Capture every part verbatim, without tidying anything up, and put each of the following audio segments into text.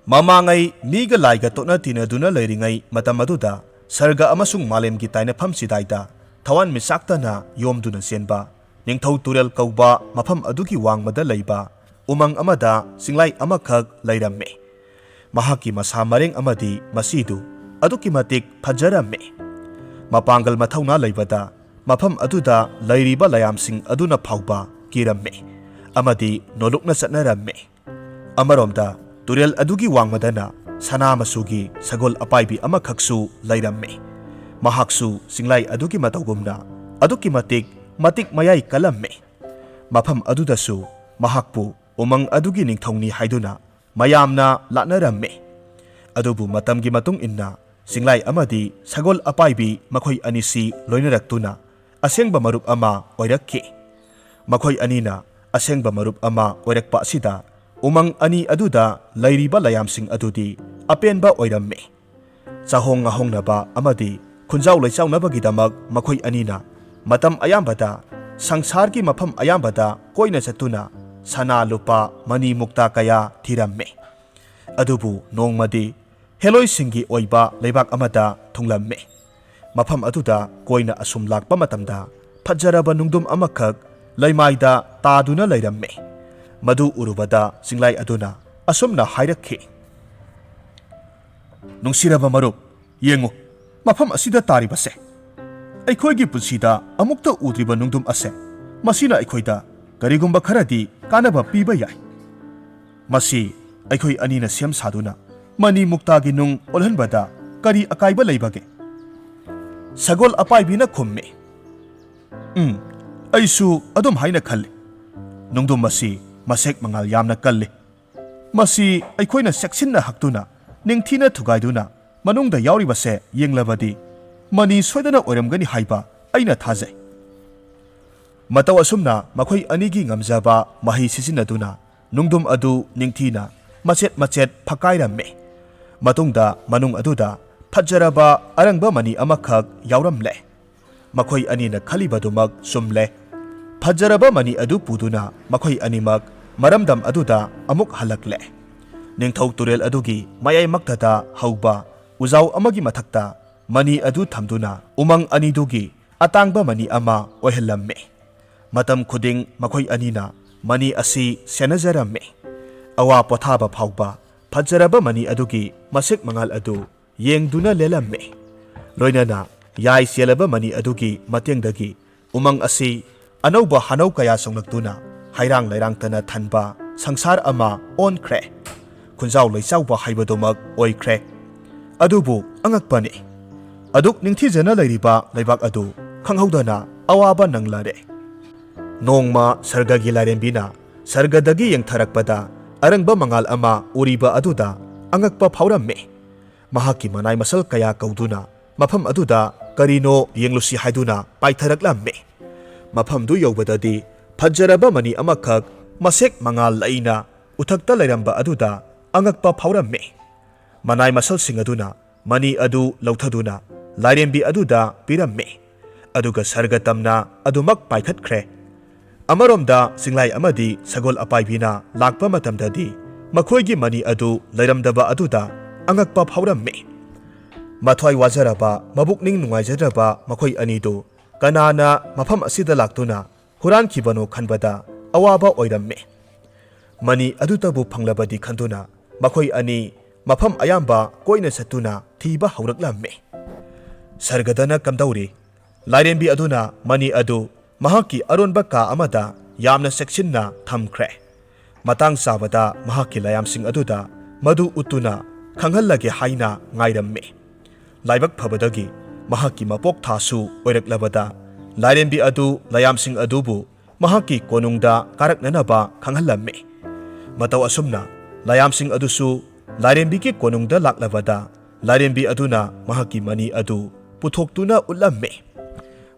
ꯃꯃꯥꯡꯉꯩ ꯃꯤꯒ ꯂꯥꯏꯒ ꯇꯣꯠꯅ ꯇꯤꯟꯅꯗꯨꯅ ꯂꯩꯔꯤꯉꯩ ꯃꯇꯝ ꯑꯗꯨꯗ ꯁꯔꯒ ꯑꯃꯁꯨꯡ ꯃꯥꯂꯦꯝꯒꯤ ꯇꯥꯏꯅꯐꯝ ꯆꯤꯗꯥꯏꯗ ꯊꯋꯥꯟꯃꯤꯆꯥꯛꯇꯅ ꯌꯣꯝꯗꯨꯅ ꯆꯦꯟꯕ ꯅꯤꯡꯊꯧ ꯇꯨꯔꯦꯜ ꯀꯧꯕ ꯃꯐꯝ ꯑꯗꯨꯒꯤ ꯋꯥꯡꯃꯗ ꯂꯩꯕ ꯎꯃꯪ ꯑꯃꯗ ꯆꯤꯡꯂꯥꯏ ꯑꯃꯈꯛ ꯂꯩꯔꯝꯃꯤ꯫ ꯃꯍꯥꯛꯀꯤ ꯃꯁꯥ ꯃꯔꯦꯡ ꯑꯃꯗꯤ ꯃꯆꯤꯗꯨ ꯑꯗꯨꯛꯀꯤ ꯃꯇꯤꯛ ꯐꯖꯔꯝꯃꯤ꯫ ꯃꯄꯥꯡꯒꯜ ꯃꯊꯧꯅꯥ ꯂꯩꯕꯗ ꯃꯐꯝ ꯑꯗꯨꯗ ꯂꯩꯔꯤꯕ ꯂꯥꯏꯌꯥꯝꯁꯤꯡ ꯑꯗꯨꯅ ꯐꯥꯎꯕ ꯀꯤꯔꯝꯃꯤ ꯑꯃꯗꯤ ꯅꯣꯂꯨꯛꯅ ꯆꯠꯅꯔꯝꯃꯤ꯫ ꯑꯃꯔꯣꯝꯗ, ꯇꯨꯔꯦꯜ ꯑꯗꯨꯒꯤ ꯋꯥꯡꯃꯗꯅ ꯁꯅꯥ ꯃꯆꯨꯒꯤ ꯁꯒꯣꯜ ꯑꯄꯥꯏꯕꯤ ꯑꯃꯈꯛꯁꯨ ꯂꯩꯔꯝꯃꯤ꯫ ꯃꯍꯥꯛꯁꯨ ꯆꯤꯡꯂꯥꯏ ꯑꯗꯨꯒꯤ ꯃꯇꯧꯒꯨꯝꯅ ꯑꯗꯨꯛꯀꯤ ꯃꯇꯤꯛ ꯃꯇꯤꯛ ꯃꯌꯥꯏ ꯀꯜꯂꯝꯃꯤ꯫ ꯃꯐꯝ ꯑꯗꯨꯗꯁꯨ ꯃꯍꯥꯛꯄꯨ ꯎꯃꯪ ꯑꯗꯨꯒꯤ ꯅꯤꯡꯊꯧꯅꯤ ꯍꯥꯏꯗꯨꯅ ꯃꯌꯥꯝꯅ ꯂꯥꯠꯅꯔꯝꯃꯤ꯫ ꯑꯗꯨꯕꯨ ꯃꯇꯝꯒꯤ ꯃꯇꯨꯡ ꯏꯟꯅ ꯆꯤꯡꯂꯥꯏ ꯑꯃꯗꯤ ꯁꯒꯣꯜ ꯑꯄꯥꯏꯕꯤ ꯃꯈꯣꯏ ꯑꯅꯤꯁꯤ ꯂꯣꯏꯅꯔꯛꯇꯨꯅ ꯑꯁꯦꯡꯕ ꯃꯔꯨꯞ ꯑꯃ ꯑꯣꯏꯔꯛꯈꯤ꯫ ꯃꯈꯣꯏ ꯑꯅꯤꯅ ꯑꯁꯦꯡꯕ ꯃꯔꯨꯞ ꯑꯃ ꯑꯣꯏꯔꯛꯄ ꯑꯁꯤꯗ ꯎꯃꯪ ꯑꯅꯤ ꯑꯗꯨꯗ ꯂꯩꯔꯤꯕ ꯂꯥꯏꯌꯥꯝꯁꯤꯡ ꯑꯗꯨꯗꯤ ꯑꯄꯦꯟꯕ ꯑꯣꯏꯔꯝꯃꯤ꯫ ꯆꯥꯍꯣꯡ ꯉꯥꯍꯣꯡꯅꯕ ꯑꯃꯗꯤ ꯈꯨꯟꯖꯥꯎ ꯂꯩꯆꯥꯎꯅꯕꯒꯤꯗꯃꯛ ꯃꯈꯣꯏ ꯑꯅꯤꯅ ꯃꯇꯝ ꯑꯌꯥꯝꯕꯗ ꯁꯪꯁꯥꯔꯒꯤ ꯃꯐꯝ ꯑꯌꯥꯝꯕꯗ ꯀꯣꯏꯅ ꯆꯠꯇꯨꯅ ꯁꯅꯥ ꯂꯨꯄꯥ ꯃꯅꯤ ꯃꯨꯛꯇꯥ ꯀꯌꯥ ꯊꯤꯔꯝꯃꯤ꯫ ꯑꯗꯨꯕꯨ ꯅꯣꯡꯃꯗꯤ ꯍꯦꯂꯣꯏꯁꯤꯡꯒꯤ ꯑꯣꯏꯕ ꯂꯩꯕꯥꯛ ꯑꯃꯗ ꯊꯨꯡꯂꯝꯃꯤ꯫ ꯃꯐꯝ ꯑꯗꯨꯗ ꯀꯣꯏꯅ ꯑꯁꯨꯝ ꯂꯥꯛꯄ ꯃꯇꯝꯗ ꯐꯖꯔꯕ ꯅꯨꯡꯗꯨꯝ ꯑꯃꯈꯛ ꯂꯩꯃꯥꯏꯗ ꯇꯥꯗꯨꯅ ꯂꯩꯔꯝꯃꯤ꯫ ꯃꯗꯨ ꯎꯔꯨꯕꯗ ꯆꯤꯡꯂꯥꯏ ꯑꯗꯨꯅ ꯑꯁꯨꯝꯅ ꯍꯥꯏꯔꯛꯈꯤ, "ꯅꯨꯡꯁꯤꯔꯕ ꯃꯔꯨꯞ, ꯌꯦꯡꯉꯨ, ꯃꯐꯝ ꯑꯁꯤꯗ ꯇꯥꯔꯤꯕꯁꯦ꯫ ꯑꯩꯈꯣꯏꯒꯤ ꯄꯨꯟꯁꯤꯗ ꯑꯃꯨꯛꯇ ꯎꯗ꯭ꯔꯤꯕ ꯅꯨꯡꯗꯨꯝ ꯑꯁꯦ꯫ ꯃꯁꯤꯅ ꯑꯩꯈꯣꯏꯗ ꯀꯔꯤꯒꯨꯝꯕ ꯈꯔꯗꯤ ꯀꯥꯟꯅꯕ ꯄꯤꯕ ꯌꯥꯏ꯫ ꯃꯁꯤ ꯑꯩꯈꯣꯏ ꯑꯅꯤꯅ ꯁꯦꯝ ꯁꯥꯗꯨꯅ ꯃꯅꯤ ꯃꯨꯛꯇꯥꯒꯤ ꯅꯨꯡ ꯑꯣꯜꯍꯟꯕꯗ ꯀꯔꯤ ꯑꯀꯥꯏꯕ ꯂꯩꯕꯒꯦ?" ꯁꯒꯣꯜ ꯑꯄꯥꯏꯕꯤꯅ ꯈꯨꯝꯃꯤ, "ꯎꯝ, ꯑꯩꯁꯨ ꯑꯗꯨꯝ ꯍꯥꯏꯅ ꯈꯜꯂꯤ꯫ ꯅꯨꯡꯗꯨꯝ ꯑꯁꯤ ꯃꯁꯦꯛ ꯃꯉꯥꯜ ꯌꯥꯝꯅ ꯀꯜꯂꯤ꯫ ꯃꯁꯤ ꯑꯩꯈꯣꯏꯅ ꯆꯦꯛꯁꯤꯟꯅ ꯍꯛꯇꯨꯅ ꯅꯤꯡꯊꯤꯅ ꯊꯨꯒꯥꯏꯗꯨꯅ ꯃꯅꯨꯡꯗ ꯌꯥꯎꯔꯤꯕꯁꯦ ꯌꯦꯡꯂꯕꯗꯤ ꯃꯅꯤ ꯁꯣꯏꯗꯅ ꯑꯣꯏꯔꯝꯒꯅꯤ ꯍꯥꯏꯕ ꯑꯩꯅ ꯊꯥꯖꯩ꯫" ꯃꯇꯧ ꯑꯁꯨꯝꯅ ꯃꯈꯣꯏ ꯑꯅꯤꯒꯤ ꯉꯝꯖꯕ ꯃꯍꯩ ꯁꯤꯖꯤꯟꯅꯗꯨꯅ ꯅꯨꯡꯗꯨꯝ ꯑꯗꯨ ꯅꯤꯡꯊꯤꯅ ꯃꯆꯦꯠ ꯃꯆꯦꯠ ꯐꯛꯀꯥꯏꯔꯝꯃꯤ꯫ ꯃꯇꯨꯡꯗ ꯃꯅꯨꯡ ꯑꯗꯨꯗ ꯐꯖꯔꯕ ꯑꯔꯪꯕ ꯃꯅꯤ ꯑꯃꯈꯛ ꯌꯥꯎꯔꯝꯂꯦ꯫ ꯃꯈꯣꯏ ꯑꯅꯤꯅ ꯈꯜꯂꯤꯕꯗꯨꯃꯛ ꯆꯨꯝꯂꯦ꯫ ꯐꯖꯔꯕ ꯃꯅꯤ ꯑꯗꯨ ꯄꯨꯗꯨꯅ ꯃꯈꯣꯏ ꯑꯅꯤꯃꯛ ꯃꯔꯝꯗꯝ ꯑꯗꯨꯗ ꯑꯃꯨꯛ ꯍꯜꯂꯛꯂꯦ꯫ ꯅꯤꯡꯊꯧ ꯇꯨꯔꯦꯜ ꯑꯗꯨꯒꯤ ꯃꯌꯥꯏꯃꯛꯇꯗ ꯍꯧꯕ ꯎꯖꯥꯎ ꯑꯃꯒꯤ ꯃꯊꯛꯇ ꯃꯅꯤ ꯑꯗꯨ ꯊꯝꯗꯨꯅ ꯎꯃꯪ ꯑꯅꯤꯗꯨꯒꯤ ꯑꯇꯥꯡꯕ ꯃꯅꯤ ꯑꯃ ꯑꯣꯏꯍꯜꯂꯝꯃꯤ꯫ ꯃꯇꯝ ꯈꯨꯗꯤꯡ ꯃꯈꯣꯏ ꯑꯅꯤꯅ ꯃꯅꯤ ꯑꯁꯤ ꯁꯦꯟꯅꯖꯔꯝꯃꯤ꯫ ꯑꯋꯥ ꯄꯣꯊꯥꯕ ꯐꯥꯎꯕ ꯐꯖꯔꯕ ꯃꯅꯤ ꯑꯗꯨꯒꯤ ꯃꯁꯦꯛ ꯃꯉꯥꯜ ꯑꯗꯨ ꯌꯦꯡꯗꯨꯅ ꯂꯦꯜꯂꯝꯃꯤ꯫ ꯂꯣꯏꯅꯅ ꯌꯥꯏ ꯆꯦꯜꯂꯕ ꯃꯅꯤ ꯑꯗꯨꯒꯤ ꯃꯇꯦꯡꯗꯒꯤ ꯎꯃꯪ ꯑꯁꯤ ꯑꯅꯧꯕ ꯍꯅꯧ ꯀꯌꯥ ꯆꯣꯡꯂꯛꯇꯨꯅ ꯍꯩꯔꯥꯡ ꯂꯩꯔꯥꯡꯇꯅ ꯊꯟꯕ ꯁꯪꯁꯥꯔ ꯑꯃ ꯑꯣꯟꯈ꯭ꯔꯦ꯫ ꯈꯨꯟꯖꯥꯎ ꯂꯩꯆꯥꯎꯕ ꯍꯥꯏꯕꯗꯨꯃꯛ ꯑꯣꯏꯈ꯭ꯔꯦ꯫ ꯑꯗꯨꯕꯨ ꯑꯉꯛꯄꯅꯤ, ꯑꯗꯨꯛ ꯅꯤꯡꯊꯤꯖꯅ ꯂꯩꯔꯤꯕ ꯂꯩꯕꯥꯛ ꯑꯗꯨ ꯈꯪꯍꯧꯗꯅ ꯑꯋꯥꯕ ꯅꯪꯂꯔꯦ꯫ ꯅꯣꯡꯃ ꯁꯔꯒꯒꯤ ꯂꯥꯏꯔꯦꯝꯕꯤꯅ ꯁꯔꯒꯗꯒꯤ ꯌꯦꯡꯊꯔꯛꯄꯗ ꯑꯔꯪꯕ ꯃꯉꯥꯜ ꯑꯃ ꯎꯔꯤꯕ ꯑꯗꯨꯗ ꯑꯉꯛꯄ ꯐꯥꯎꯔꯝꯃꯤ꯫ ꯃꯍꯥꯛꯀꯤ ꯃꯅꯥꯏ ꯃꯁꯜ ꯀꯌꯥ ꯀꯧꯗꯨꯅ ꯃꯐꯝ ꯑꯗꯨꯗ ꯀꯔꯤꯅꯣ ꯌꯦꯡꯂꯨꯁꯤ ꯍꯥꯏꯗꯨꯅ ꯄꯥꯏꯊꯔꯛꯂꯝꯃꯤ꯫ ꯃꯐꯝꯗꯨ ꯌꯧꯕꯗꯗꯤ ꯐꯖꯔꯕ ꯃꯅꯤ ꯑꯃꯈꯛ ꯃꯁꯦꯛ ꯃꯉꯥꯜ ꯂꯩꯅ ꯎꯊꯛꯇ ꯂꯩꯔꯝꯕ ꯑꯗꯨꯗ ꯑꯉꯛꯄ ꯐꯥꯎꯔꯝꯃꯤ꯫ ꯃꯅꯥꯏ ꯃꯁꯜꯁꯤꯡ ꯑꯗꯨꯅ ꯃꯅꯤ ꯑꯗꯨ ꯂꯧꯊꯗꯨꯅ ꯂꯥꯏꯔꯦꯝꯕꯤ ꯑꯗꯨꯗ ꯄꯤꯔꯝꯃꯤ꯫ ꯑꯗꯨꯒ ꯁꯔꯒ ꯇꯝꯅ ꯑꯗꯨꯃꯛ ꯄꯥꯏꯈꯠꯈ꯭ꯔꯦ꯫ ꯑꯃꯔꯣꯝꯗ ꯆꯤꯡꯂꯥꯏ ꯑꯃꯗꯤ ꯁꯒꯣꯜ ꯑꯄꯥꯏꯕꯤꯅ ꯂꯥꯛꯄ ꯃꯇꯝꯗꯗꯤ ꯃꯈꯣꯏꯒꯤ ꯃꯅꯤ ꯑꯗꯨ ꯂꯩꯔꯝꯗꯕ ꯑꯗꯨꯗ ꯑꯉꯛꯄ ꯐꯥꯎꯔꯝꯃꯤ꯫ ꯃꯊ꯭ꯋꯥꯏ ꯋꯥꯖꯔꯕ, ꯃꯕꯨꯛꯅꯤꯡ ꯅꯨꯡꯉꯥꯏꯖꯗ꯭ꯔꯕ ꯃꯈꯣꯏ ꯑꯅꯤꯗꯨ ꯀꯅꯥꯅ ꯃꯐꯝ ꯑꯁꯤꯗ ꯂꯥꯛꯇꯨꯅ ꯍꯨꯔꯥꯟꯈꯤꯕꯅꯣ ꯈꯟꯕꯗ ꯑꯋꯥꯕ ꯑꯣꯏꯔꯝꯃꯤ꯫ ꯃꯅꯤ ꯑꯗꯨꯇꯕꯨ ꯐꯪꯂꯕꯗꯤ ꯈꯟꯗꯨꯅ ꯃꯈꯣꯏ ꯑꯅꯤ ꯃꯐꯝ ꯑꯌꯥꯝꯕ ꯀꯣꯏꯅ ꯆꯠꯇꯨꯅ ꯊꯤꯕ ꯍꯧꯔꯛꯂꯝꯃꯤ꯫ ꯁꯔꯒꯗꯅ ꯀꯝꯗꯧꯔꯤ? ꯂꯥꯏꯔꯦꯝꯕꯤ ꯑꯗꯨꯅ ꯃꯅꯤ ꯑꯗꯨ ꯃꯍꯥꯛꯀꯤ ꯑꯔꯣꯟꯕ ꯀꯥ ꯑꯃꯗ ꯌꯥꯝꯅ ꯆꯦꯛꯁꯤꯟꯅ ꯊꯝꯈ꯭ꯔꯦ꯫ ꯃꯇꯥꯡ ꯆꯥꯕꯗ ꯃꯍꯥꯛꯀꯤ ꯂꯥꯏꯌꯥꯝꯁꯤꯡ ꯑꯗꯨꯗ ꯃꯗꯨ ꯎꯠꯇꯨꯅ ꯈꯪꯍꯜꯂꯒꯦ ꯍꯥꯏꯅ ꯉꯥꯏꯔꯝꯃꯤ꯫ ꯂꯥꯏꯕꯛ ꯐꯕꯗꯒꯤ ꯃꯍꯥꯛꯀꯤ ꯃꯄꯣꯛ ꯊꯥꯁꯨ ꯑꯣꯏꯔꯛꯂꯕꯗ ꯂꯥꯏꯔꯦꯝꯕꯤ ꯑꯗꯨ ꯂꯥꯏꯌꯥꯝꯁꯤꯡ ꯑꯗꯨꯕꯨ ꯃꯍꯥꯛꯀꯤ ꯀꯣꯅꯨꯡꯗ ꯀꯥꯔꯛꯅꯅꯕ ꯈꯪꯍꯜꯂꯝꯃꯤ꯫ ꯃꯇꯧ ꯑꯁꯨꯝꯅ ꯂꯥꯏꯌꯥꯝꯁꯤꯡ ꯑꯗꯨꯁꯨ ꯂꯥꯏꯔꯦꯝꯕꯤꯒꯤ ꯀꯣꯅꯨꯡꯗ ꯂꯥꯛꯂꯕꯗ ꯂꯥꯏꯔꯦꯝꯕꯤ ꯑꯗꯨꯅ ꯃꯍꯥꯛꯀꯤ ꯃꯅꯤ ꯑꯗꯨ ꯄꯨꯊꯣꯛꯇꯨꯅ ꯎꯠꯂꯝꯃꯤ꯫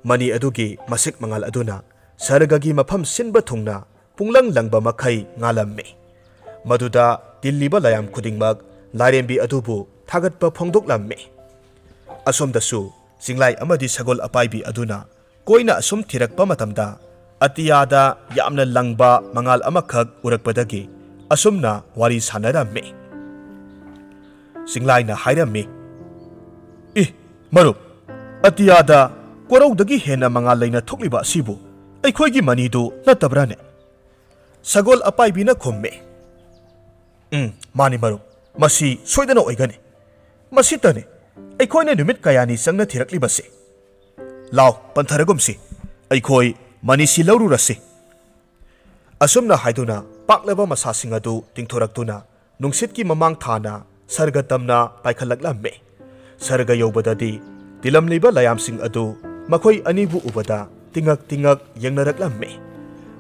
ꯃꯅꯤ ꯑꯗꯨꯒꯤ ꯃꯁꯦꯛ ꯃꯉꯥꯜ ꯑꯗꯨꯅ ꯁꯔꯒꯒꯤ ꯃꯐꯝ ꯁꯤꯟꯕ ꯊꯨꯡꯅ ꯄꯨꯡꯂꯪ ꯂꯪꯕ ꯃꯈꯩ ꯉꯥꯜꯂꯝꯃꯤ꯫ ꯃꯗꯨꯗ ꯇꯤꯜꯂꯤꯕ ꯂꯥꯏꯌꯥꯝ ꯈꯨꯗꯤꯡꯃꯛ ꯂꯥꯏꯔꯦꯝꯕꯤ ꯑꯗꯨꯕꯨ ꯊꯥꯒꯠꯄ ꯐꯣꯡꯗꯣꯛꯂꯝꯃꯤ꯫ ꯑꯁꯣꯝꯗꯁꯨ ꯆꯤꯡꯂꯥꯏ ꯑꯃꯗꯤ ꯁꯒꯣꯜ ꯑꯄꯥꯏꯕꯤ ꯑꯗꯨꯅ ꯀꯣꯏꯅ ꯑꯁꯨꯝ ꯊꯤꯔꯛꯄ ꯃꯇꯝꯗ ꯑꯇꯤꯌꯥꯗ ꯌꯥꯝꯅ ꯂꯪꯕ ꯃꯉꯥꯜ ꯑꯃꯈꯛ ꯎꯔꯛꯄꯗꯒꯤ ꯑꯁꯨꯝꯅ ꯋꯥꯔꯤ ꯁꯥꯟꯅꯔꯝꯃꯤ꯫ ꯆꯤꯡꯂꯥꯏꯅ ꯍꯥꯏꯔꯝꯃꯤ, "ꯏ, ꯃꯔꯨꯞ, ꯑꯇꯤꯌꯥꯗ ꯀꯣꯔꯧꯗꯒꯤ ꯍꯦꯟꯅ ꯃꯉꯥꯜ ꯂꯩꯅ ꯊꯣꯛꯂꯤꯕ ꯑꯁꯤꯕꯨ ꯑꯩꯈꯣꯏꯒꯤ ꯃꯅꯤꯗꯨ ꯅꯠꯇꯕ꯭ꯔꯥꯅꯦ?" ꯁꯒꯣꯜ ꯑꯄꯥꯏꯕꯤꯅ ꯈꯨꯝꯃꯤ, "ꯎꯝ, ꯃꯥꯅꯤ ꯃꯔꯨꯞ, ꯃꯁꯤ ꯁꯣꯏꯗꯅ ꯑꯣꯏꯒꯅꯤ꯫ ꯃꯁꯤꯇꯅꯤ ꯑꯩꯈꯣꯏꯅ ꯅꯨꯃꯤꯠ ꯀꯌꯥꯅꯤ ꯆꯪꯅ ꯊꯤꯔꯛꯂꯤꯕꯁꯤ꯫ ꯂꯥꯎ, ꯄꯟꯊꯔꯒꯨꯝꯁꯤ, ꯑꯩꯈꯣꯏ ꯃꯅꯤꯁꯤ ꯂꯧꯔꯨꯔꯁꯤ꯫" ꯑꯁꯨꯝꯅ ꯍꯥꯏꯗꯨꯅ ꯄꯥꯛꯂꯕ ꯃꯁꯥꯁꯤꯡ ꯑꯗꯨ ꯇꯤꯡꯊꯣꯔꯛꯇꯨꯅ ꯅꯨꯡꯁꯤꯠꯀꯤ ꯃꯃꯥꯡ ꯊꯥꯅ ꯁꯔꯒ ꯇꯝꯅ ꯄꯥꯏꯈꯠꯂꯛꯂꯝꯃꯤ꯫ ꯁꯔꯒ ꯌꯧꯕꯗꯗꯤ ꯇꯤꯜꯂꯝꯂꯤꯕ ꯂꯥꯌꯥꯝꯁꯤꯡ ꯑꯗꯨ ꯃꯈꯣꯏ ꯑꯅꯤꯕꯨ ꯎꯕꯗ ꯇꯤꯉꯛ ꯇꯤꯉꯛ ꯌꯦꯡꯅꯔꯛꯂꯝꯃꯤ꯫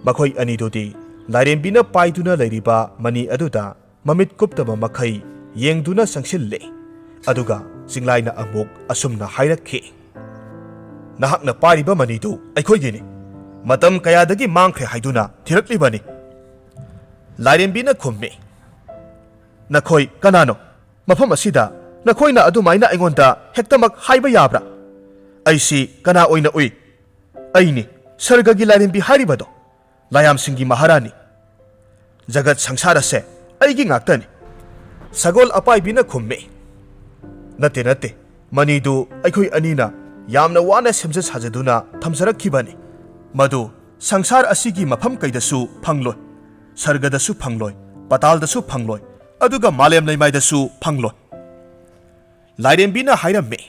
ꯃꯈꯣꯏ ꯑꯅꯤꯗꯨꯗꯤ ꯂꯥꯏꯔꯦꯝꯕꯤꯅ ꯄꯥꯏꯗꯨꯅ ꯂꯩꯔꯤꯕ ꯃꯅꯤ ꯑꯗꯨꯗ ꯃꯃꯤꯠ ꯀꯨꯞꯇꯕ ꯃꯈꯩ ꯌꯦꯡꯗꯨꯅ ꯆꯪꯁꯤꯜꯂꯦ꯫ ꯑꯗꯨꯒ ꯆꯤꯡꯂꯥꯏꯅ ꯑꯃꯨꯛ ꯑꯁꯨꯝꯅ ꯍꯥꯏꯔꯛꯈꯤ, "ꯅꯍꯥꯛꯅ ꯄꯥꯏꯔꯤꯕ ꯃꯅꯤꯗꯨ ꯑꯩꯈꯣꯏꯒꯤꯅꯤ꯫ ꯃꯇꯝ ꯀꯌꯥꯗꯒꯤ ꯃꯥꯡꯈ꯭ꯔꯦ ꯍꯥꯏꯗꯨꯅ ꯊꯤꯔꯛꯂꯤꯕꯅꯤ꯫" ꯂꯥꯏꯔꯦꯝꯕꯤꯅ ꯈꯨꯝꯃꯤ, "ꯅꯈꯣꯏ ꯀꯅꯥꯅꯣ? ꯃꯐꯝ ꯑꯁꯤꯗ ꯅꯈꯣꯏꯅ ꯑꯗꯨꯃꯥꯏꯅ ꯑꯩꯉꯣꯟꯗ ꯍꯦꯛꯇꯃꯛ ꯍꯥꯏꯕ ꯌꯥꯕ꯭ꯔꯥ? ꯑꯩꯁꯤ ꯀꯅꯥ ꯑꯣꯏꯅ ꯎꯏ? ꯑꯩꯅꯤ ꯁꯔꯒꯒꯤ ꯂꯥꯏꯔꯦꯝꯕꯤ ꯍꯥꯏꯔꯤꯕꯗꯣ, ꯂꯥꯌꯥꯝꯁꯤꯡꯒꯤ ꯃꯍꯥꯔꯥꯅꯤ꯫ ꯖꯒꯠ ꯁꯪꯁꯥꯔ ꯑꯁꯦ ꯑꯩꯒꯤ ꯉꯥꯛꯇꯅꯤ꯫" ꯁꯒꯣꯜ ꯑꯄꯥꯏꯕꯤꯅ ꯈꯨꯝꯃꯤ, "ꯅꯠꯇꯦ, ꯅꯠꯇꯦ, ꯃꯅꯤꯗꯨ ꯑꯩꯈꯣꯏ ꯑꯅꯤꯅ ꯌꯥꯝꯅ ꯋꯥꯅ ꯁꯦꯝꯖ ꯁꯥꯖꯗꯨꯅ ꯊꯝꯖꯔꯛꯈꯤꯕꯅꯤ꯫ ꯃꯗꯨ ꯁꯪꯁꯥꯔ ꯑꯁꯤꯒꯤ ꯃꯐꯝ ꯀꯩꯗꯁꯨ ꯐꯪꯂꯣꯏ, ꯁꯔꯒꯗꯁꯨ ꯐꯪꯂꯣꯏ, ꯄꯇꯥꯜꯗꯁꯨ ꯐꯪꯂꯣꯏ, ꯑꯗꯨꯒ ꯃꯥꯂꯦꯝ ꯂꯩꯃꯥꯏꯗꯁꯨ ꯐꯪꯂꯣꯏ꯫" ꯂꯥꯏꯔꯦꯝꯕꯤꯅ ꯍꯥꯏꯔꯝꯃꯤ,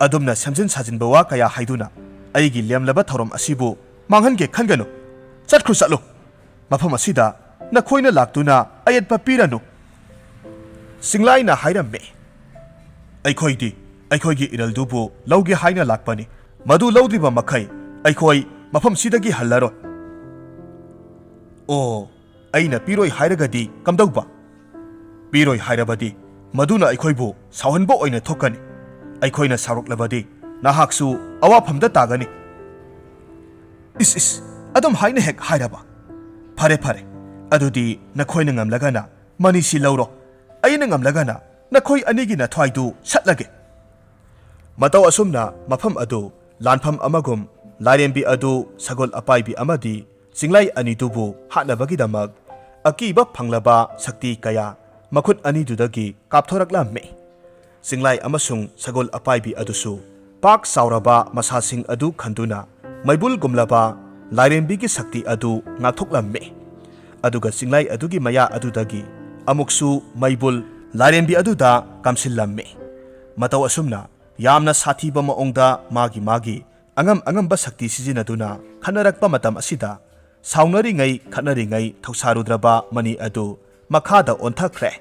"ꯑꯗꯨꯝꯅ ꯁꯦꯝꯖꯤꯟ ꯁꯥꯖꯤꯟꯕ ꯋꯥ ꯀꯌꯥ ꯍꯥꯏꯗꯨꯅ ꯑꯩꯒꯤ ꯂꯦꯝꯂꯕ ꯊꯧꯔꯝ ꯑꯁꯤꯕꯨ ꯃꯥꯡꯍꯟꯒꯦ ꯈꯟꯒꯅꯨ꯫ ꯆꯠꯈ꯭ꯔꯨ ꯆꯠꯂꯨ꯫ ꯃꯐꯝ ꯑꯁꯤꯗ ꯅꯈꯣꯏꯅ ꯂꯥꯛꯇꯨꯅ ꯑꯌꯦꯠꯄ ꯄꯤꯔꯅꯨ꯫" ꯆꯤꯡꯂꯥꯏꯅ ꯍꯥꯏꯔꯝꯃꯤ, "ꯑꯩꯈꯣꯏꯗꯤ ꯑꯩꯈꯣꯏꯒꯤ ꯏꯔꯜꯗꯨꯕꯨ ꯂꯧꯒꯦ ꯍꯥꯏꯅ ꯂꯥꯛꯄꯅꯤ꯫ ꯃꯗꯨ ꯂꯧꯗ꯭ꯔꯤꯕ ꯃꯈꯩ ꯑꯩꯈꯣꯏ ꯃꯐꯝꯁꯤꯗꯒꯤ ꯍꯜꯂꯔꯣꯏ꯫" "ꯑꯣ, ꯑꯩꯅ ꯄꯤꯔꯣꯏ ꯍꯥꯏꯔꯒꯗꯤ ꯀꯝꯗꯧꯕ? ꯄꯤꯔꯣꯏ ꯍꯥꯏꯔꯕꯗꯤ ꯃꯗꯨꯅ ꯑꯩꯈꯣꯏꯕꯨ ꯁꯥꯎꯍꯟꯕ ꯑꯣꯏꯅ ꯊꯣꯛꯀꯅꯤ꯫ ꯑꯩꯈꯣꯏꯅ ꯁꯥꯎꯔꯛꯂꯕꯗꯤ ꯅꯍꯥꯛꯁꯨ ꯑꯋꯥꯐꯝꯗ ꯇꯥꯒꯅꯤ꯫" "ꯏꯁ, ꯏꯁ, ꯑꯗꯨꯝ ꯍꯥꯏꯅ ꯍꯦꯛ ꯍꯥꯏꯔꯕ? ꯐꯔꯦ, ꯐꯔꯦ, ꯑꯗꯨꯗꯤ ꯅꯈꯣꯏꯅ ꯉꯝꯂꯒꯅ ꯃꯅꯤꯁꯤ ꯂꯧꯔꯣ, ꯑꯩꯅ ꯉꯝꯂꯒꯅ ꯅꯈꯣꯏ ꯑꯅꯤꯒꯤ ꯅꯊ꯭ꯋꯥꯏꯗꯨ ꯁꯠꯂꯒꯦ꯫" ꯃꯇꯧ ꯑꯁꯨꯝꯅ ꯃꯐꯝ ꯑꯗꯨ ꯂꯥꯟꯐꯝ ꯑꯃꯒꯨꯝ ꯂꯥꯏꯔꯦꯝꯕꯤ ꯑꯗꯨ ꯁꯒꯣꯜ ꯑꯄꯥꯏꯕꯤ ꯑꯃꯗꯤ ꯆꯤꯡꯂꯥꯏ ꯑꯅꯤꯗꯨꯕꯨ ꯍꯥꯠꯅꯕꯒꯤꯗꯃꯛ ꯑꯀꯤꯕ ꯐꯪꯂꯕ ꯁꯛꯇꯤ ꯀꯌꯥ ꯃꯈꯨꯠ ꯑꯅꯤꯗꯨꯗꯒꯤ ꯀꯥꯞꯊꯣꯔꯛꯂꯝꯃꯤ꯫ ꯆꯤꯡꯂꯥꯏ ꯑꯃꯁꯨꯡ ꯁꯒꯣꯜ ꯑꯄꯥꯏꯕꯤ ꯑꯗꯨꯁꯨ ꯄꯥꯛ ꯆꯥꯎꯔꯕ ꯃꯁꯥꯁꯤꯡ ꯑꯗꯨ ꯈꯟꯗꯨꯅ ꯃꯩꯕꯨꯜꯒꯨꯝꯂꯕ ꯂꯥꯏꯔꯦꯝꯕꯤꯒꯤ ꯁꯛꯇꯤ ꯑꯗꯨ ꯉꯥꯛꯊꯣꯛꯂꯝꯃꯤ꯫ ꯑꯗꯨꯒ ꯆꯤꯡꯂꯥꯏ ꯑꯗꯨꯒꯤ ꯃꯌꯥ ꯑꯗꯨꯗꯒꯤ ꯑꯃꯨꯛꯁꯨ ꯃꯩꯕꯨꯜ ꯂꯥꯏꯔꯦꯝꯕꯤ ꯑꯗꯨꯗ ꯀꯥꯝꯁꯤꯜꯂꯝꯃꯤ꯫ ꯃꯇꯧ ꯑꯁꯨꯝꯅ ꯌꯥꯝꯅ ꯁꯥꯊꯤꯕ ꯃꯑꯣꯡꯗ ꯃꯥꯒꯤ ꯃꯥꯒꯤ ꯑꯉꯝ ꯑꯉꯝꯕ ꯁꯛꯇꯤ ꯁꯤꯖꯤꯟꯅꯗꯨꯅ ꯈꯠꯅꯔꯛꯄ ꯃꯇꯝ ꯑꯁꯤꯗ, ꯁꯥꯎꯅꯔꯤꯉꯩ ꯈꯠꯅꯔꯤꯉꯩ ꯊꯧꯁꯥꯔꯨꯗ꯭ꯔꯕ ꯃꯅꯤ ꯑꯗꯨ ꯃꯈꯥꯗ ꯑꯣꯟꯊꯈ꯭ꯔꯦ꯫